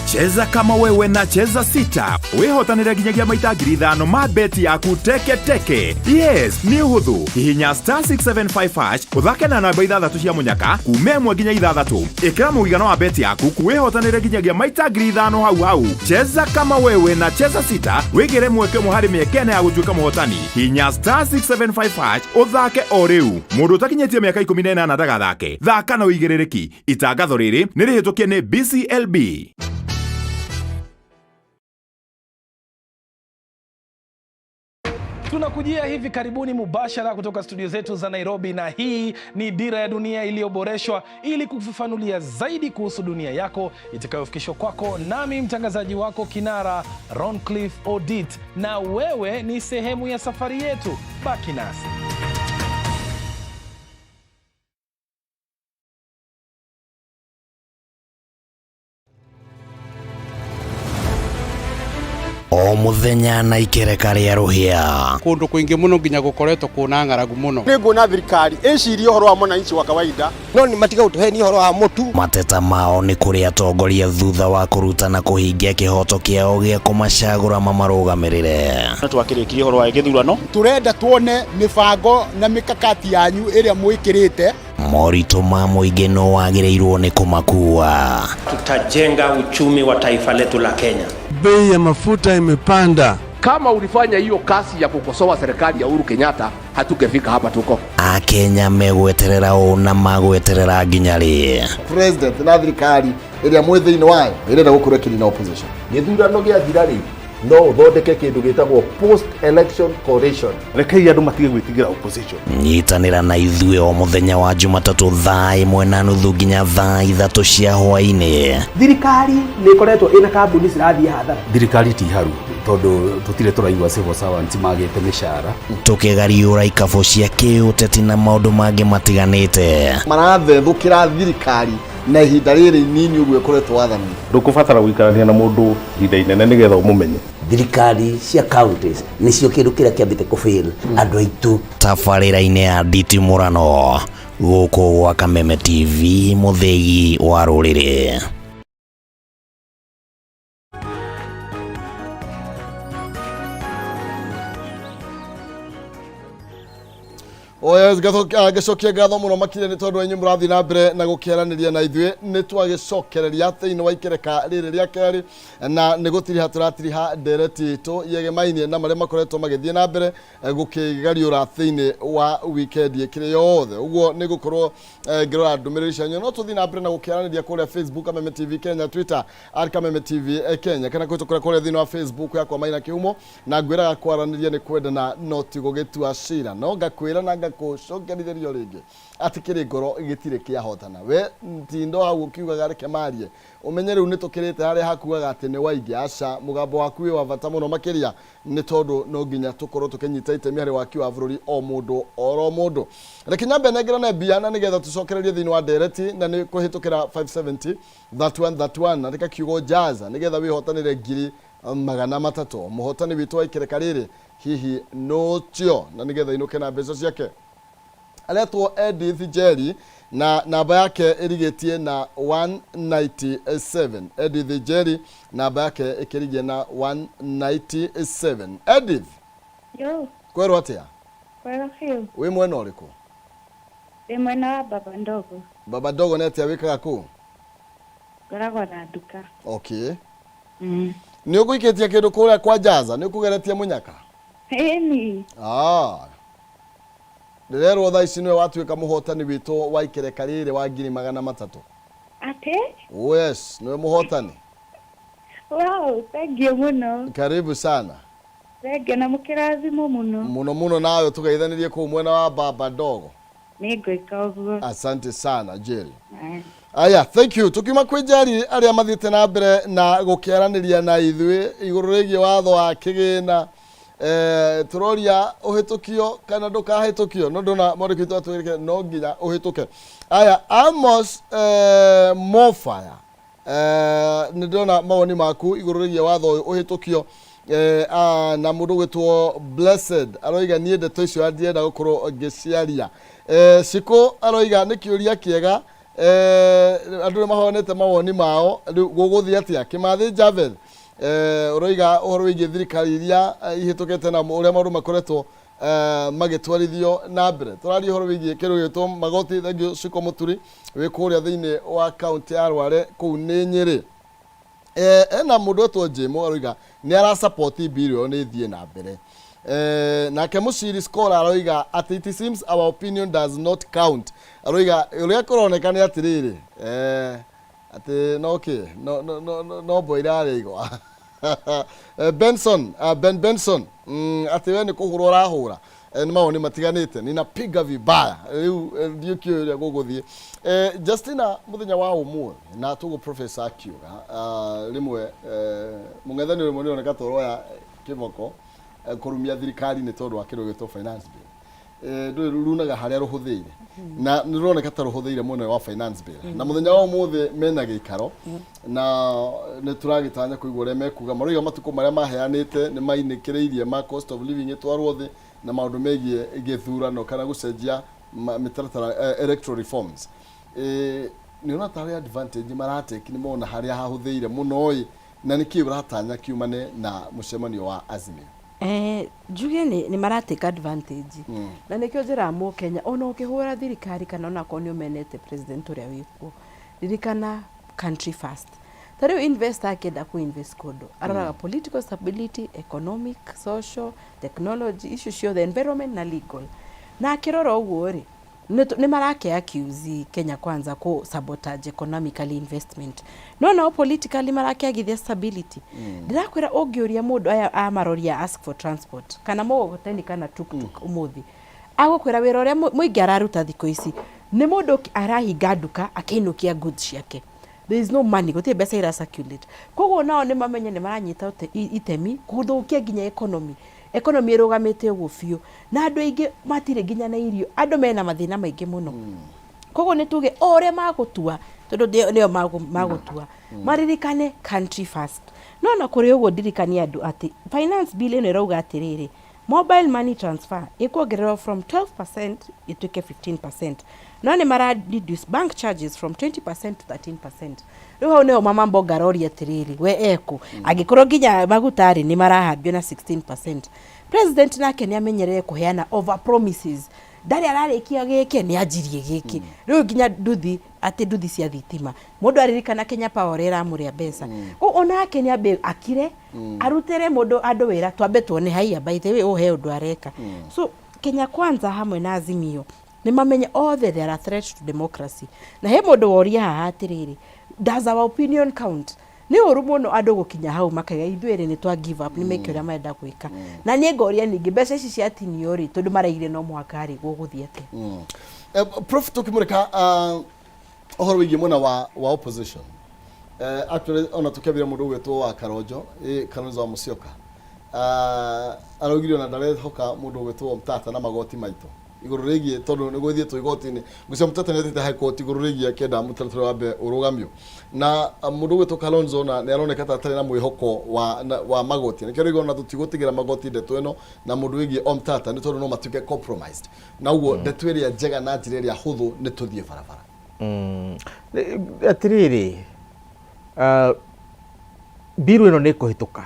Speaker 5: Cheza kama wewe na Cheza Sita wĩhotanĩre nginyagia maita 5,000 ma beti yaku teke teke. Yes, nĩ ũhũthũ. Hihinya star 675 hash ũthake na namba ithathatũ cia mũnyaka kuma ĩmwe nginya ithathatũ. Ĩkĩra mũigana wa beti yaku wĩhotanĩre nginyagia maita 5,000 hau hau. Cheza kama wewe na Cheza Sita wĩgĩre mweke ũmwe harĩ mĩeke ĩna ya gũtuĩka mũhotani. Hihinya star 675 hash ũthake o rĩu. Mũndũ ũtakinyĩtie mĩaka 18 ndagathake. Thaka na ũigĩrĩrĩki. Itangatho rĩrĩ nĩ rĩhĩtũkie nĩ BCLB.
Speaker 6: Tunakujia hivi karibuni mubashara kutoka studio zetu za Nairobi, na hii ni Dira ya Dunia iliyoboreshwa ili kufafanulia zaidi kuhusu dunia yako itakayofikishwa kwako nami mtangazaji wako kinara Roncliffe Odit, na wewe ni sehemu ya safari yetu. Baki nasi.
Speaker 7: O muthenya na ikereka rĩa rũhĩa.
Speaker 8: Kũndũ kũingĩ mũno nginya gũkoretwo kwĩna ng'aragu mũno.
Speaker 9: Nĩ nguona thirikari ĩcirie ũhoro wa mwananchi wa kawaida.
Speaker 10: No nĩ matiga gũtũhenia ũhoro wa mũtu.
Speaker 7: Mateta mao nĩ kũrĩ atongoria thutha wa kũruta na kũhingia kĩhoto kĩao gĩa kũmacagũra mamarũgamĩrĩre.
Speaker 11: No twakĩrĩkirie ũhoro wa gĩthurano.
Speaker 9: Tũrenda tuone mĩbango na mĩkakati yanyu ĩrĩa mwĩkĩrĩte.
Speaker 7: Moritũ ma mũingĩ no wagĩrĩirwo nĩ kũmakua.
Speaker 12: Tutajenga uchumi wa taifa letu la Kenya.
Speaker 13: Bei ya mafuta imepanda.
Speaker 14: Kama ulifanya hiyo kazi ya kukosoa serikali ya Uhuru Kenyatta, hatungefika hapa tuko.
Speaker 7: Akenya megweterera ũ na magweterera nginya rĩ?
Speaker 2: President na thirikari ĩrĩa mwĩ thĩinĩ wayo ĩrenda gũkorwo ĩkĩnina opposition.
Speaker 15: Gĩthurano gĩathira rĩ, no ũthondeke kĩndũ gĩtagwo post election coalition.
Speaker 16: Rekei andũ matige gwĩtigĩra opposition.
Speaker 7: Nyitanĩra na ithuĩ o mũthenya wa Jumatatũ thaa 1:30 nginya thaa 3 cia hwaĩ-inĩ.
Speaker 17: Thirikari nĩ ĩkoretwo ĩna kambuni cirathiĩ hathara.
Speaker 18: Thirikari ti haru tondũ tũtirĩ tũraigua civil servants magĩte mĩcara.
Speaker 7: Tũkĩgariũra ikabũ cia kĩũteti na maũndũ mangĩ matiganĩte.
Speaker 2: Marathethũkĩra thirikari na ihinda rĩrĩ inini ũguo ĩkoretwo wathani.
Speaker 16: Ndũkũbatara gũikarania na mũndũ ihinda inene nĩgetha ũmũmenye.
Speaker 10: Thirikari cia counties nĩcio kĩndũ kĩrĩa kĩambĩte kũfail andũ aitũ.
Speaker 7: Tabarĩra-inĩ ya nditimũrano gũkũ gwa Kameme TV mũthĩgi wa rũrĩrĩ.
Speaker 2: Oya ngĩcokia ngatho mũno makĩria nĩ tondũ inyuĩ mũrathiĩ na mbere na gũkĩaranĩria na ithuĩ. Nĩ twagĩcokereria thĩinĩ wa ikereka rĩrĩ rĩa kerĩ na nĩ gũtiriha tũratiriha ndereti itũ yegemainie na marĩa makoretwo magĩthiĩ na mbere gũkĩgariũra thĩinĩ wa weekend ĩkĩrĩ yothe. Ũguo nĩ gũkorwo ngĩrora ndũmĩrĩri cianyu. No tũthiĩ na mbere na gũkĩaranĩria kũrĩa Facebook Kameme TV Kenya, Twitter at Kameme TV Kenya, kana kũhĩtũkĩra kũrĩa thĩinĩ wa Facebook yakwa Maina Kĩhumo. Na ngwĩraga kwaranĩria nĩ kwendana no ti gũgĩtua cira. No ngakwĩra na ngakũcokerithĩria rĩngĩ atĩ kĩrĩ ngoro gĩtirĩ kĩahotana. We tindo hau ũkiugaga reke marie, ũmenye rĩu nĩ tũkĩrĩte harĩa hakuaga atĩ nĩ waingĩ. Aca, mũgambo waku wĩ wa bata mũno makĩria nĩ tondũ no nginya tũkorwo tũkĩnyita itemi harĩ waki wa bũrũri o mũndũ oro mũndũ. Reke nyambe nengerane mbia na nĩgetha tũcokererie thĩinĩ wa ndereti na nĩ kũhĩtũkĩra 570 31 31, andĩka kiugo jaza nĩgetha wĩhotanĩre 300,000. Mũhotani witũ wa ikereka rĩrĩ hihi nũcio na nĩgetha inũke na mbeca ciake. Aretwo Edith Njeri na namba yake ĩrigĩtie na 197. Edith Njeri namba yake ĩkĩrigie na 197. Edith,
Speaker 19: Yo,
Speaker 2: kwerwo atĩa?
Speaker 19: Kwega biũ.
Speaker 2: Wĩ mwena ũrĩkũ?
Speaker 19: Ndĩ mwena wa Baba Ndogo.
Speaker 2: Baba Ndogo nĩ atĩa wĩkaga kũu?
Speaker 19: Ngoragwo na nduka.
Speaker 2: Okay. Nĩ ũgũikĩtie kĩndũ kũrĩa kwa Jaza? Nĩ ũkũgeretie mũnyaka?
Speaker 19: Ĩni.
Speaker 2: Ndĩrerwo thaa ici nĩwe watuĩka mũhotani witũ wa ikereka rĩrĩ wa 300,000.
Speaker 19: Atĩ?
Speaker 2: Oh yes, nĩwe mũhotani.
Speaker 19: Wow, thank you mũno.
Speaker 2: Karibu sana.
Speaker 19: Thank you na mũkĩrathimwo mũno.
Speaker 2: Mũno mũno nawe tũgeithanĩrie kũu mwena wa Baba Ndogo.
Speaker 19: Nĩ ngwĩka ũguo.
Speaker 2: Asante sana Jerry.
Speaker 19: Aya.
Speaker 2: Aya, thank you. Tukiuma kwĩ Njeri arĩa mathiĩte na mbere na gũkĩaranĩria na ithuĩ igũrũ rĩgiĩ watho wa kĩgĩna. Eh, tũroria ũhĩtũkio kana ndũkahĩtũkio no ndona mwandĩki witũ atwĩrĩke no nginya ũhĩtũke. Aya, Amos eh, Mofaya Eh, nĩ ndĩrona mawoni maku igũrũ rĩgiĩ watho ũyũ ũhĩtũkio eh, ah, na mũndũ ũgwĩtwo Blessed aroiga niĩ ndeto icio ndienda gũkorwo ngĩciaria. Eh, Shiko aroiga nĩ kĩũria kĩega eh, andũ nĩ mahonete mawoni mao rĩu gũgũthiĩ atĩa Kĩmathĩ Javeth eh, ũroiga ũhoro wĩgiĩ thirikari iria eh, ihĩtũkĩte na ũrĩa maũndũ makoretwo eh, magĩtwarithio na mbere tũraria ũhoro wĩgiĩ kĩndũ gĩgwĩtwo magoti thengiũ Shiko Mũturi wĩ kũrĩa thĩinĩ wa kaũntĩ ya Rware kũu nĩ Nyĩrĩ eh, ena mũndũ wetwo Jemo aroiga nĩ arasapoti bill ĩyo nĩ ĩthiĩ na mbere eh, nake Mũciri Scholar aroiga atĩ it seems our opinion does not count aroiga ũrĩa kũroneka nĩ atĩrĩrĩ eh, atĩ no kĩ no, no, no, no, no mbwa irarĩa igwa Eh, Benson uh, Ben Benson mm, atĩ we nĩ kũhũra ũrahũra Eh, nĩ mawoni matiganĩte ninapiga vibaya rĩu eh, ndiũkĩũĩ ũrĩa gũgũthiĩ eh, Justina mũthenya wa ũmũthĩ na tũguo professor akiuga uh, rĩmwe eh, mũng'ethanĩro rĩmwe nĩroneka ta ũroya kĩboko eh, kũrumia thirikari nĩ tondũ wa kĩndũ gĩtwo finance bill Eh, ndũĩ runaga harĩa rũhũthĩire na nĩ rũroneka ta rũhũthĩire mwena wa finance bill na mũthenya wa ũmũthĩ mena gĩikaro na nĩ tũragĩtanya kũigua ũrĩa mekuga maroiga matukũ marĩa maheanĩte nĩ mainĩkĩrĩirie ma cost of living ĩtwarwo thĩ na maũndũ megiĩ gĩthurano kana gũcenjia mĩtaratara eh, electoral reforms Eh, nĩ ũrona tarĩ advantage marateki nĩ mona harĩa hahũthĩire mũno ĩ na nĩkĩ ũratanya kiumane na mũcemanio wa Azimio
Speaker 3: Eh, njuge nĩ nĩ maratake advantage na nĩkĩo njĩraga mũkenya ona ũkĩhũra thirikari kana onakorwo nĩ ũmenete president ũrĩa wĩkuo ririkana country first ta rĩu investor akĩenda kũ invest kũndũ aroraga political stability economic social technology icio ciothe environment na legal na akĩrora ũguo rĩ nĩ marake accuse Kenya Kwanza kũ sabotage economically investment no nao politically marakĩagithia stability ndĩrakwĩra ũngĩũria mũndũ aya a marori ya ask for transport kana mũgogoteni kana tuktuk ũmũthĩ agũkwĩra wĩra ũrĩa mũingĩ araruta thikũ ici nĩ mũndũ arahinga nduka akĩinũkia goods ciake there is no money gũtirĩ mbeca ira circulate koguo nao nĩ mamenye nĩ maranyita itemi gũthũkia nginya economy economy ĩrũgamĩte ũguo biũ na andũ aingĩ matirĩ nginya na irio andũ mena mathĩna maingĩ mũno koguo nĩ tuge o ũrĩa magũtua tondũ nĩo magũtua maririkane country first no na kũrĩ ũguo ndirikanie andũ atĩ finance bill ĩno ĩrauga atĩrĩrĩ mobile money transfer ĩkuongererwo from 12% ĩtuĩke 15% no nĩ mara reduce bank charges from 20% to 13% rĩu hau nĩho mama mboga aroria atĩrĩrĩ we ekũ angĩkorwo nginya maguta rĩ nĩ marahambio na 16% president nake nĩ amenyerere kũheana over promises ndarĩ ararĩkia gĩkĩ nĩ anjirie gĩkĩ rĩu nginya nduthi atĩ nduthi cia thitima mũndũ aririkana Kenya Power ũrĩa ĩramũrĩa mbeca koguo onake nĩ ambe akire arutĩre mũndũ andũ wĩra twambe tuone haiya by the way ũyũ he ũndũ areka so Kenya Kwanza hamwe na Azimio nĩ mamenye othe they are a threat to democracy na he mũndũ woria haha atĩrĩrĩ does our opinion count nĩ ũru mũno andũ gũkinya hau makaiga ithuĩ rĩ nĩ twa give up nĩ meke ũrĩa marenda gwĩka na niĩ ngoria ningĩ mbeca ici ciatinio rĩ tondũ maraigire no mũhaka rĩ gũgũthiĩ atĩa
Speaker 2: Eh, Prof tukimurika uh, ũhoro wĩgiĩ mwena wa, wa opposition eh, actually ona tũkĩambĩra mũndũ ũgwĩtwo wa Karonjo eh, Kalonzo wa Musyoka uh, araugire ona ndarehoka mũndũ ũgwĩtwo Mtata na magoti maitũ igũrũ rĩgiĩ tondũ nĩ gwĩthiĩtwo igoti-inĩ ngũcia Mtata nĩ athiĩte high court igũrũ rĩgiĩ akĩenda mũtaratara wa mbere ũrũgamio na uh, mũndũ ũgwĩtwo Kalonzo na nĩ aroneka ta atarĩ na mwĩhoko wa, na, wa magoti nĩkĩo rĩu ona tũtigũtigĩra magoti ndeto ĩno na mũndũ wĩgiĩ Omtata nĩ tondũ no matuĩke compromised na ũguo ndeto ĩrĩa njega na njĩra ĩrĩa hũthũ nĩ tũthiĩ barabara
Speaker 4: Atĩrĩrĩ uh, bill ĩno nĩ ĩkũhĩtũka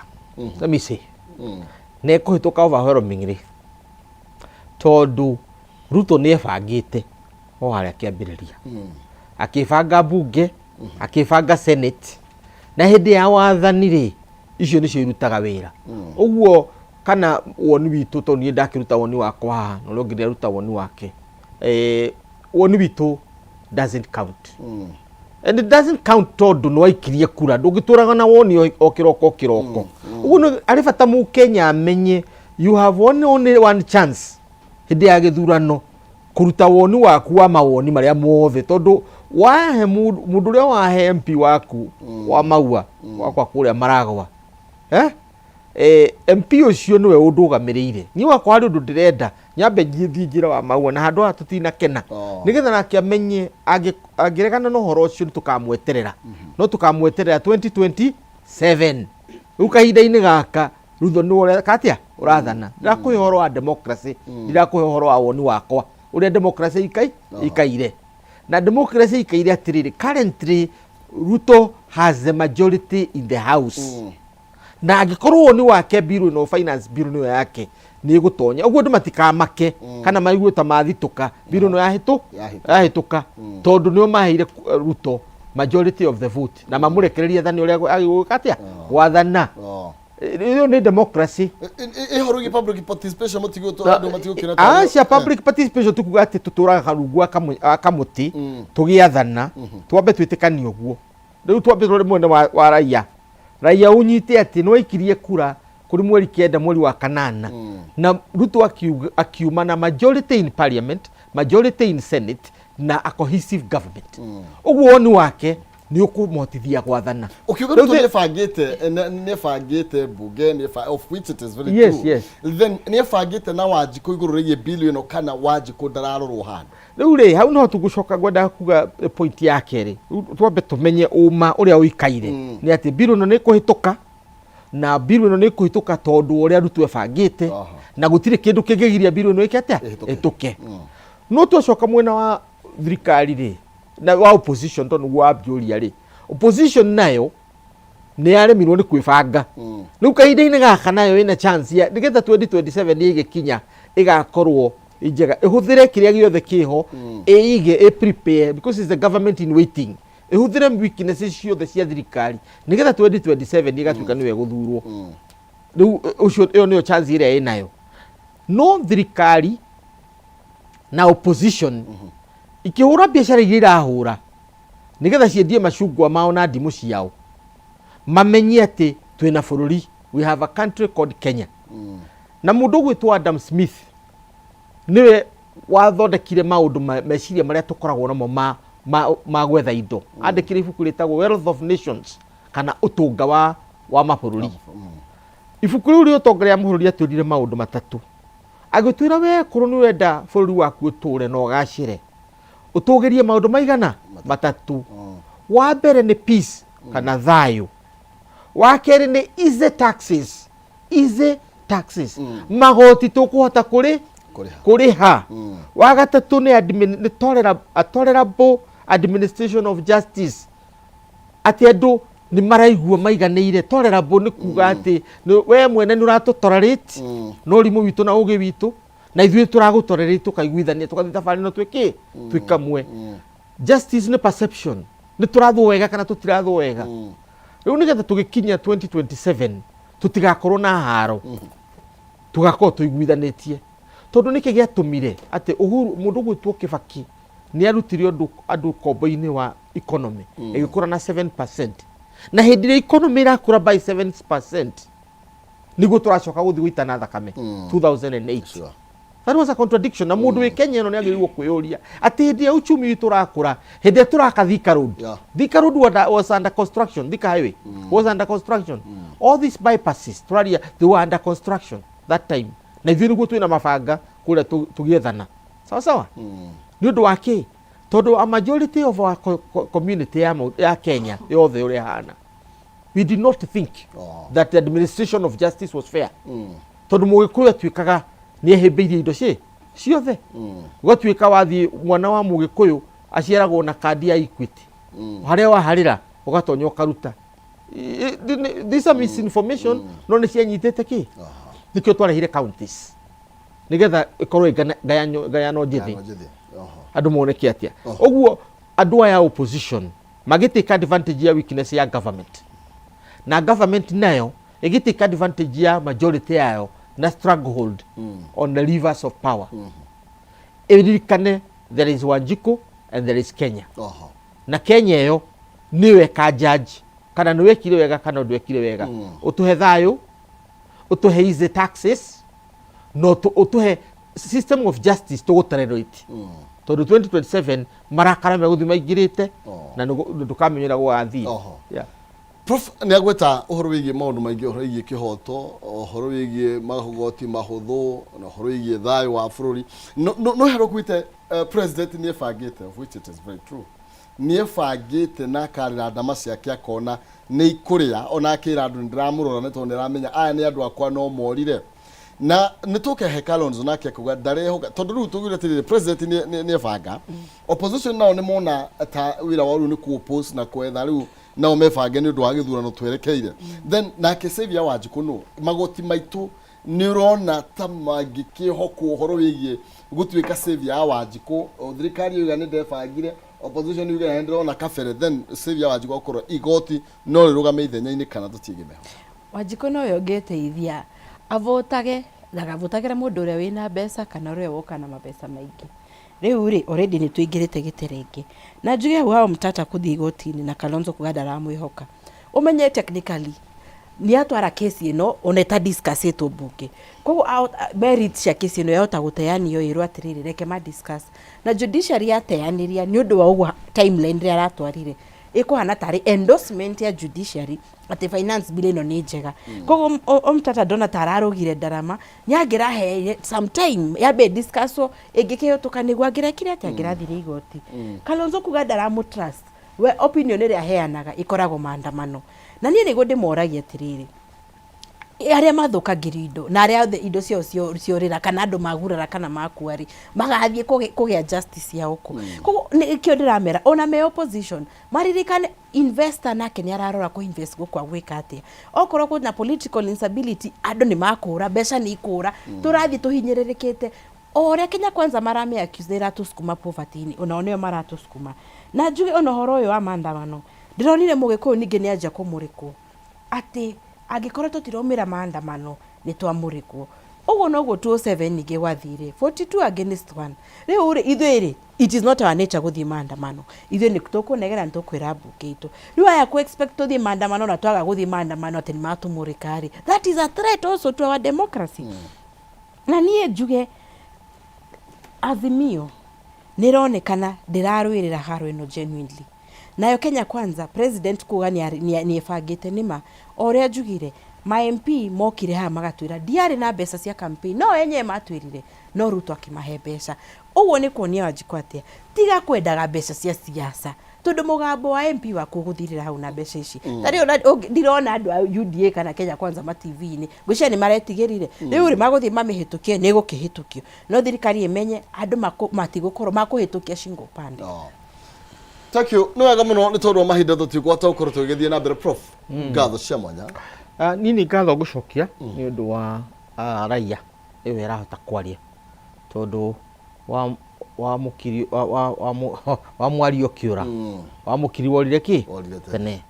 Speaker 4: let me say nĩ ĩkũhĩtũka overwhelmingly tondũ Ruto nĩ ebangĩte o harĩa kĩambĩrĩria akĩbanga mbunge akĩbanga senate na hĩndĩ ya wathani rĩ icio nĩcio irutaga wĩra ũguo kana woni witũ tondũ niĩ ndakĩruta woni wakwa haha na ũrĩa ũngĩ nĩaruta woni wake eh, woni witũ doesn't count and it doesn't count tondũ nĩ waikirie kura ndũngĩtũraga na woni o kĩroko o kĩroko ũguo arĩ bata mũkenya amenye you have one, only one chance hĩndĩ ya gĩthurano Kũruta woni waku wa mawoni marĩa mothe, tondũ wahe mũndũ ũrĩa wahe MP waku wa Maua wakwa kũrĩa Maragwa, eh? Eh, MP ũcio nĩwe ũndũgamĩrĩire niĩ wakwa. Harĩ ũndũ ndĩrenda nyambe thiĩ njĩra wa Maua na handũ haha tũtinakena, nĩgetha nake amenye angĩregana na ũhoro ũcio nĩ tũkamweterera, no tũkamweterera 2027. Rĩu kahinda-inĩ gaka Ruto nĩwe ũreka atĩa? Ũrathana. Ndirakũhe ũhoro wa democracy, ndirakũhe ũhoro wa woni wakwa ũrĩa democracy ikaire na democracy ikaire atĩrĩrĩ, currently Ruto has the majority in the house, na angĩkorwo woni wake bill ĩno, finance bill nĩyo yake, nĩ ĩgũtonya ũguo, andũ matikamake kana maigue ta mathitũka bill ĩno yahĩtũka, tondũ nĩo maheire Ruto majority of the vote na mamũrekererie athani ũrĩa agĩgwĩka atĩa gwathana. Ĩyo nĩ democracy.
Speaker 2: Ĩhoro ĩgiĩ public participation mũtigũ andũ matigũkĩona.
Speaker 4: Aca, public participation tukuga atĩ tũtũraga karungu ga kamũtĩ tũgĩathana. Twambe twĩtĩkanie ũguo. Rĩu twambe tũrore mwena wa raia. Raia ũnyite atĩ nĩ waikirie kura kũrĩ mweri 9 mweri wa kanana, na Ruto akiuma na majority in parliament, majority in senate na a cohesive government. Ũguo woni wake nĩ ũkũmũhotithia gwathana.
Speaker 2: Ũkiuga
Speaker 4: Rĩu
Speaker 2: Ruto nĩ ebangĩte mbunge of which it is very true. Then nĩ ebangĩte na Wanjikũ igũrũ rĩgiĩ bill ĩno, kana Wanjikũ ndararorwo handũ?
Speaker 4: Rĩu rĩ, hau niho tũgũcoka ngwendaga kuga eh, point ya kerĩ. Rĩu twambe tũmenye ũma ũrĩa ũikaire nĩ atĩ bill ĩno nĩ ĩkũhĩtũka, na bill ĩno nĩ ĩkũhĩtũka tondũ ũrĩa Ruto ebangĩte, na gũtirĩ kĩndũ kĩngĩgiria bill ĩno ĩke atĩa? Ĩhĩtũke. No twacoka mwena wa thirikari rĩ, na wa opposition, tondũ nĩguo wanjũria rĩ, opposition nayo nĩ yaremirwo nĩ kwĩbanga. Rĩu kahinda-inĩ gaka nayo ĩna chance ya nĩgetha 2027 ĩgĩkinya ĩgakorwo ĩ njega, ĩhũthĩre kĩrĩa gĩothe kĩho, ĩige, ĩ prepare, because it's the government in waiting, ĩhũthĩre weaknesses ciothe cia thirikari nĩgetha 2027 ĩgatuĩka nĩwe ĩgũthurwo. Rĩu ũcio, ĩyo nĩyo chance ĩrĩa ĩnayo. No thirikari na opposition ikĩhũra biacara iria irahũra nĩgetha ciendie macungwa mao na ndimũ ciao, mamenye atĩ twĩna bũrũri, we have a country called Kenya. Na mũndũ ũgwĩtwo Adam Smith nĩwe wathondekire maũndũ meciria marĩa tũkoragwo namo ma gwetha indo. Andĩkire ibuku rĩtagwo Wealth of Nations, kana ũtonga wa mabũrũri. Ibuku rĩu rĩa ũtonga rĩa mabũrũri atwĩrire maũndũ matatũ. Agĩtwĩra, we korwo nĩ ũrenda bũrũri waku ũtũre na ũgacĩre, ũtũgĩrie maũndũ maigana matatũ. Wa mbere nĩ peace kana thayũ. Wa kerĩ nĩ easy taxes, easy taxes, magoti tũkũhota kũrĩ kũrĩha. Wa gatatũ nĩ nĩ a tolerable administration of justice, atĩ andũ nĩ maraigua maiganĩire. Tolerable nĩ kuga atĩ we mwene nĩ ũratũ tolerate na ũrimũ witũ na ũgĩ witũ, na ithuĩ tũragũ tolerate, tũkaiguithania, tũgathiĩ thabarĩ ĩno twĩkĩ twĩ kamwe. Justice nĩ perception, nĩ tũrathwo wega kana tũtirathwo wega. Rĩu nĩgetha tũgĩkinya 2027 tũtigakorwo na haro, tũgakorwo tũiguithanĩtie, tondũ nĩkĩ gĩatũmire atĩ Uhuru, mũndũ ũgwĩtwo Kibaki, nĩ arutire andũ kombo-inĩ wa economy ĩgĩkũra na 7%, na hĩndĩ ĩrĩa economy ĩrakũra by 7% nĩguo tũracoka gũthiĩ gũitana thakame 2008. That was a contradiction, na mũndũ wĩ Kenya ĩno nĩ agĩrĩirwo kwĩyũria atĩ hĩndĩ ĩrĩa uchumi witũ ũrakũra, hĩndĩ ĩrĩa tũraka Thika Road, Thika Road was under construction, Thika Highway was under construction, all these bypasses tũraria, they were under construction that time, na ithuĩ nĩguo twĩna mabanga kũrĩa tũgĩethana sawa sawa. Nĩ ũndũ wa kĩ? Tondũ a majority of our community ya Kenya yothe ũrĩa hana, we did not think that the administration of justice was fair, tondũ mũgĩkũyũ atuĩkaga nĩ ehĩmbĩirie indo ciothe. Ũgatuĩka wathiĩ, mwana wa mũgĩkũyũ aciaragwo na kandi ya Equity, harĩa waharĩra ũgatonya ũkaruta. These are misinformation, no nĩ cianyitĩte kĩ nĩkĩo twarehire counties nĩgetha ĩkorwo ĩ ngayano njĩthĩ, andũ moneke atĩa. Ũguo andũ aya opposition magĩtake advantage ya weakness ya government, na government nayo ĩgĩtake advantage ya majority yayo na stranglehold on the levers of power. Ĩririkane there is Wanjiku and there is Kenya, na Kenya ĩyo nĩyo ĩka judge kana nĩ wekire wega kana ndwekire wega. Ũtũhe thayũ, ũtũhe easy taxes, na ũtũhe System of justice tũgũtolerate tondũ 2027 marakara megũthiĩ maingĩrĩte na ndũkamenya ũrĩa gũgathiĩ. Yeah.
Speaker 2: Prof nĩ agweta ũhoro wĩgiĩ maũndũ maingĩ, ũhoro wĩgiĩ kĩhoto, ũhoro wĩgiĩ magoti mahũthũ na ũhoro wĩgiĩ thayũ wa bũrũri. No no no harĩa ũkuĩte president nĩ ebangĩte, of which it is very true. Nĩ ebangĩte na akarĩra ndama ciake akona nĩ ikũrĩa, ona akĩra andũ nĩ ndĩramũrora nĩ tondũ nĩ aramenya aya nĩ andũ akwa no morire. Na nĩ tũkehe Kalonzo nake akauga ndarehoka tondũ rĩu tugire atĩrĩrĩ president nĩ ebanga, opposition nao nĩ mona ta wĩra wao rĩu nĩ ku oppose na kwetha rĩu nao mebange nĩ ũndũ wa gĩthurano twerekeire. Then nake Xavier Wanjikũ nũ magoti maitũ nĩ ũrona ta mangĩkĩhokwo ũhoro wĩgiĩ gũtuĩka Xavier Wanjikũ, thirikari yoiga nĩ ndebangire, opposition yuge na nĩ ndĩrona kabere, then Xavier Wanjikũ akorwo igoti no rĩrũgame ithenya-inĩ kana tũtingĩmehoka.
Speaker 3: Wanjikũ nowe ũngĩteithia avotage ndagavotagĩre mũndũ ũrĩa wĩna mbeca kana ũrĩa woka na mabeca maingĩ. Rĩu rĩ already nĩ tũingĩrĩte gĩterenge. Na njuge hau ha Omtata kũthiĩ igoti-inĩ na Kalonzo kuga ndaramwĩhoka. Ũmenye technically nĩ atwara kesi ĩno ona ĩta discuss ĩtwo mbunge. Koguo merit cia kesi ĩno yahota gũteanio ĩrwo atĩrĩrĩ reke ma discuss. Na judiciary yateanĩria nĩ ũndũ wa ũguo timeline ĩrĩa aratwarire ĩkũhana tarĩ endorsement ya judiciary atĩ finance bill ĩno nĩ njega. Koguo Omtata ndona ta ararũgire ndarama, nĩ angĩraheire some time yambe discuss-wo ĩngĩkĩhĩtũka nĩguo angĩrekire atĩ angĩrathire igoti. Kalonzo kuga ndaramũ trust, we opinion ĩrĩa aheanaga ĩkoragwo maandamano. Na niĩ nĩguo ndĩmoragia atĩrĩrĩ, arĩa mathũkangĩrio indo na arĩa othe indo ciao ciorĩra kana andũ magurara kana makua rĩ, magathiĩ kũgĩa justice yao kũ? Koguo nĩkĩo ndĩramera ona me opposition maririkane investor nake nĩ ararora kũ invest gũkũ agwĩka atĩa. Okorwo kwĩna political instability andũ nĩ makũra, mbeca nĩ ikũra, tũrathiĩ tũhinyĩrĩrĩkĩte. O ũrĩa Kenya Kwanza marame accuse nĩ ĩratũsukuma poverty-inĩ, onao nĩo maratũsukuma. Na njuge ona ũhoro ũyũ wa maandamano, ndĩronire mũgĩkũyũ ningĩ nĩ anjia kũmũrĩkwo atĩ angĩkorwo tũtiraumĩra maandamano nĩ twamũrĩkwo. Ũguo noguo 207 ningĩ gwathire, 42 against 1. Rĩu rĩ, ithuĩ rĩ, it is not our nature gũthiĩ maandamano. Ithuĩ nĩ tũkũnegena nĩ tũkwĩra mbunge itũ. Rĩu aya kũ expect tũthiĩ maandamano na twaga gũthiĩ maandamano atĩ nĩ matũmũrĩka rĩ, that is a threat also to our democracy. Na niĩ njuge Azimio nĩ ĩronekana ndĩrarũĩrĩra haro ĩno genuinely. Nayo Kenya Kwanza president kuga nĩ ebangĩte nĩ ma. O ũrĩa njugire ma MP mokire haha magatwĩra ndiarĩ na mbeca cia campaign, no enyewe matwĩrire no Ruto akĩmahe mbeca. Ũguo nĩ kuonia Wanjikũ atĩa tiga kwendaga mbeca cia siasa tondũ mũgambo wa MP waku ũgũthirĩra hau na mbeca ici. Ta rĩu ndirona andũ a UDA kana Kenya Kwanza ma TV-inĩ, ngwĩciria nĩ maretigĩrire. Rĩu rĩ magũthiĩ mamĩhĩtũkie nĩ ĩgũkĩhĩtũkio. No thirikari ĩmenye andũ matigũkorwo makũhĩtũkia shingo upande.
Speaker 2: Thank you. Nĩ wega mũno nĩ tondũ wa mahinda tũtikũhota gũkorwo tũgĩgĩthiĩ na mbere prof. Ngatho cia mwanya.
Speaker 4: Niĩ nĩ ngatho ngũcokia nĩ ũndũ wa raia ĩyo ĩrahota kwaria tondũ wa wa mũkiri wa wa wa mũ- wa mwario kĩũra wa mũkiri worire kĩ
Speaker 2: Worire tene.
Speaker 4: tene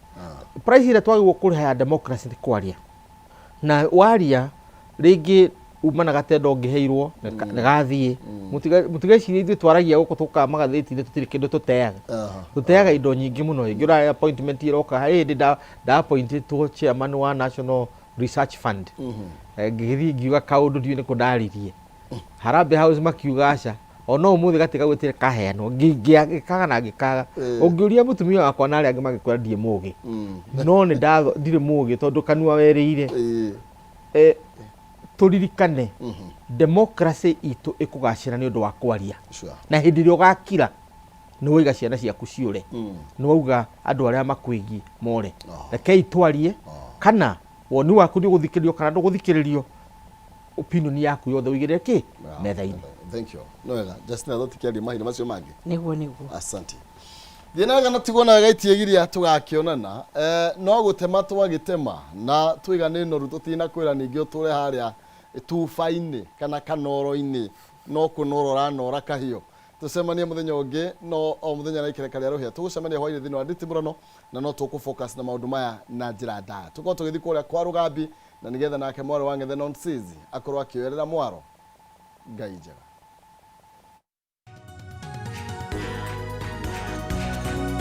Speaker 4: price ĩrĩa twagĩrĩirwo kũrĩha ya democracy nĩ kwaria na waria rĩngĩ uma na gatenda ũngĩheirwo nĩ gathiĩ. Mũtigecirie ithuĩ twaragia gũkũ tũkaga magathĩti-inĩ tũtirĩ kĩndũ tũteaga. Tũteaga indo nyingĩ mũno. Ĩngĩ ũrarĩ appointment ĩroka harĩ hĩndĩ nda appointĩtwo chairman wa National Research Fund. Ngĩgĩthiĩ ngiuga kaũndũ ndiũĩ nĩkũ ndaririe. Harambee House makiuga aca. Ona ũmũthĩ gatĩ kau gatirĩ kaheanwo. Ngĩkaga na ngĩkaga. Ũngĩũria mũtumia wakwa na arĩa angĩ mangĩkwĩra ndirĩ mũgĩ. No nĩ ndirĩ mũgĩ tondũ kanua werĩire. Tũririkane democracy itũ ĩkũgacĩra nĩ ũndũ wa kwaria. Na hĩndĩ ĩrĩa ũgakira nĩ waiga ciana ciaku ciũre. Nĩ wauga andũ arĩa makwĩgiĩ more. Rekei twarie kana woni waku nĩ ũgũthikĩrĩrio kana ndũgũthikĩrĩrio, opinion yaku yothe ũigĩrĩre kĩ metha-inĩ.
Speaker 2: Thank you. Nĩ wega. Justina tũtikĩaria mahinda macio mangĩ.
Speaker 3: Nĩguo nĩguo.
Speaker 2: Asante. Thiĩ na wega na tigwo na wega itiĩgiria tũgakĩonana. No gũtema twagĩtema na twaiga nĩ noru tũtinakwĩra ningĩ ũtũre harĩa tuba-inĩ kana kanoro-inĩ no kũnora ũranora kahiũ. Tũcemanie mũthenya ũngĩ no o mũthenya na ikereka rĩa rũhĩa. Tũgũcemania hwainĩ thĩinĩ wa nditimũrano na no tũkũ focus na maũndũ maya na njĩra ndaya. Tũkorwo tũgĩthiĩ kũrĩa kwa Rũgambi na nĩgetha nake mwarĩ wa Ng'ethe Nonsizi akorwo akĩoerera mwaro. Ngai njega.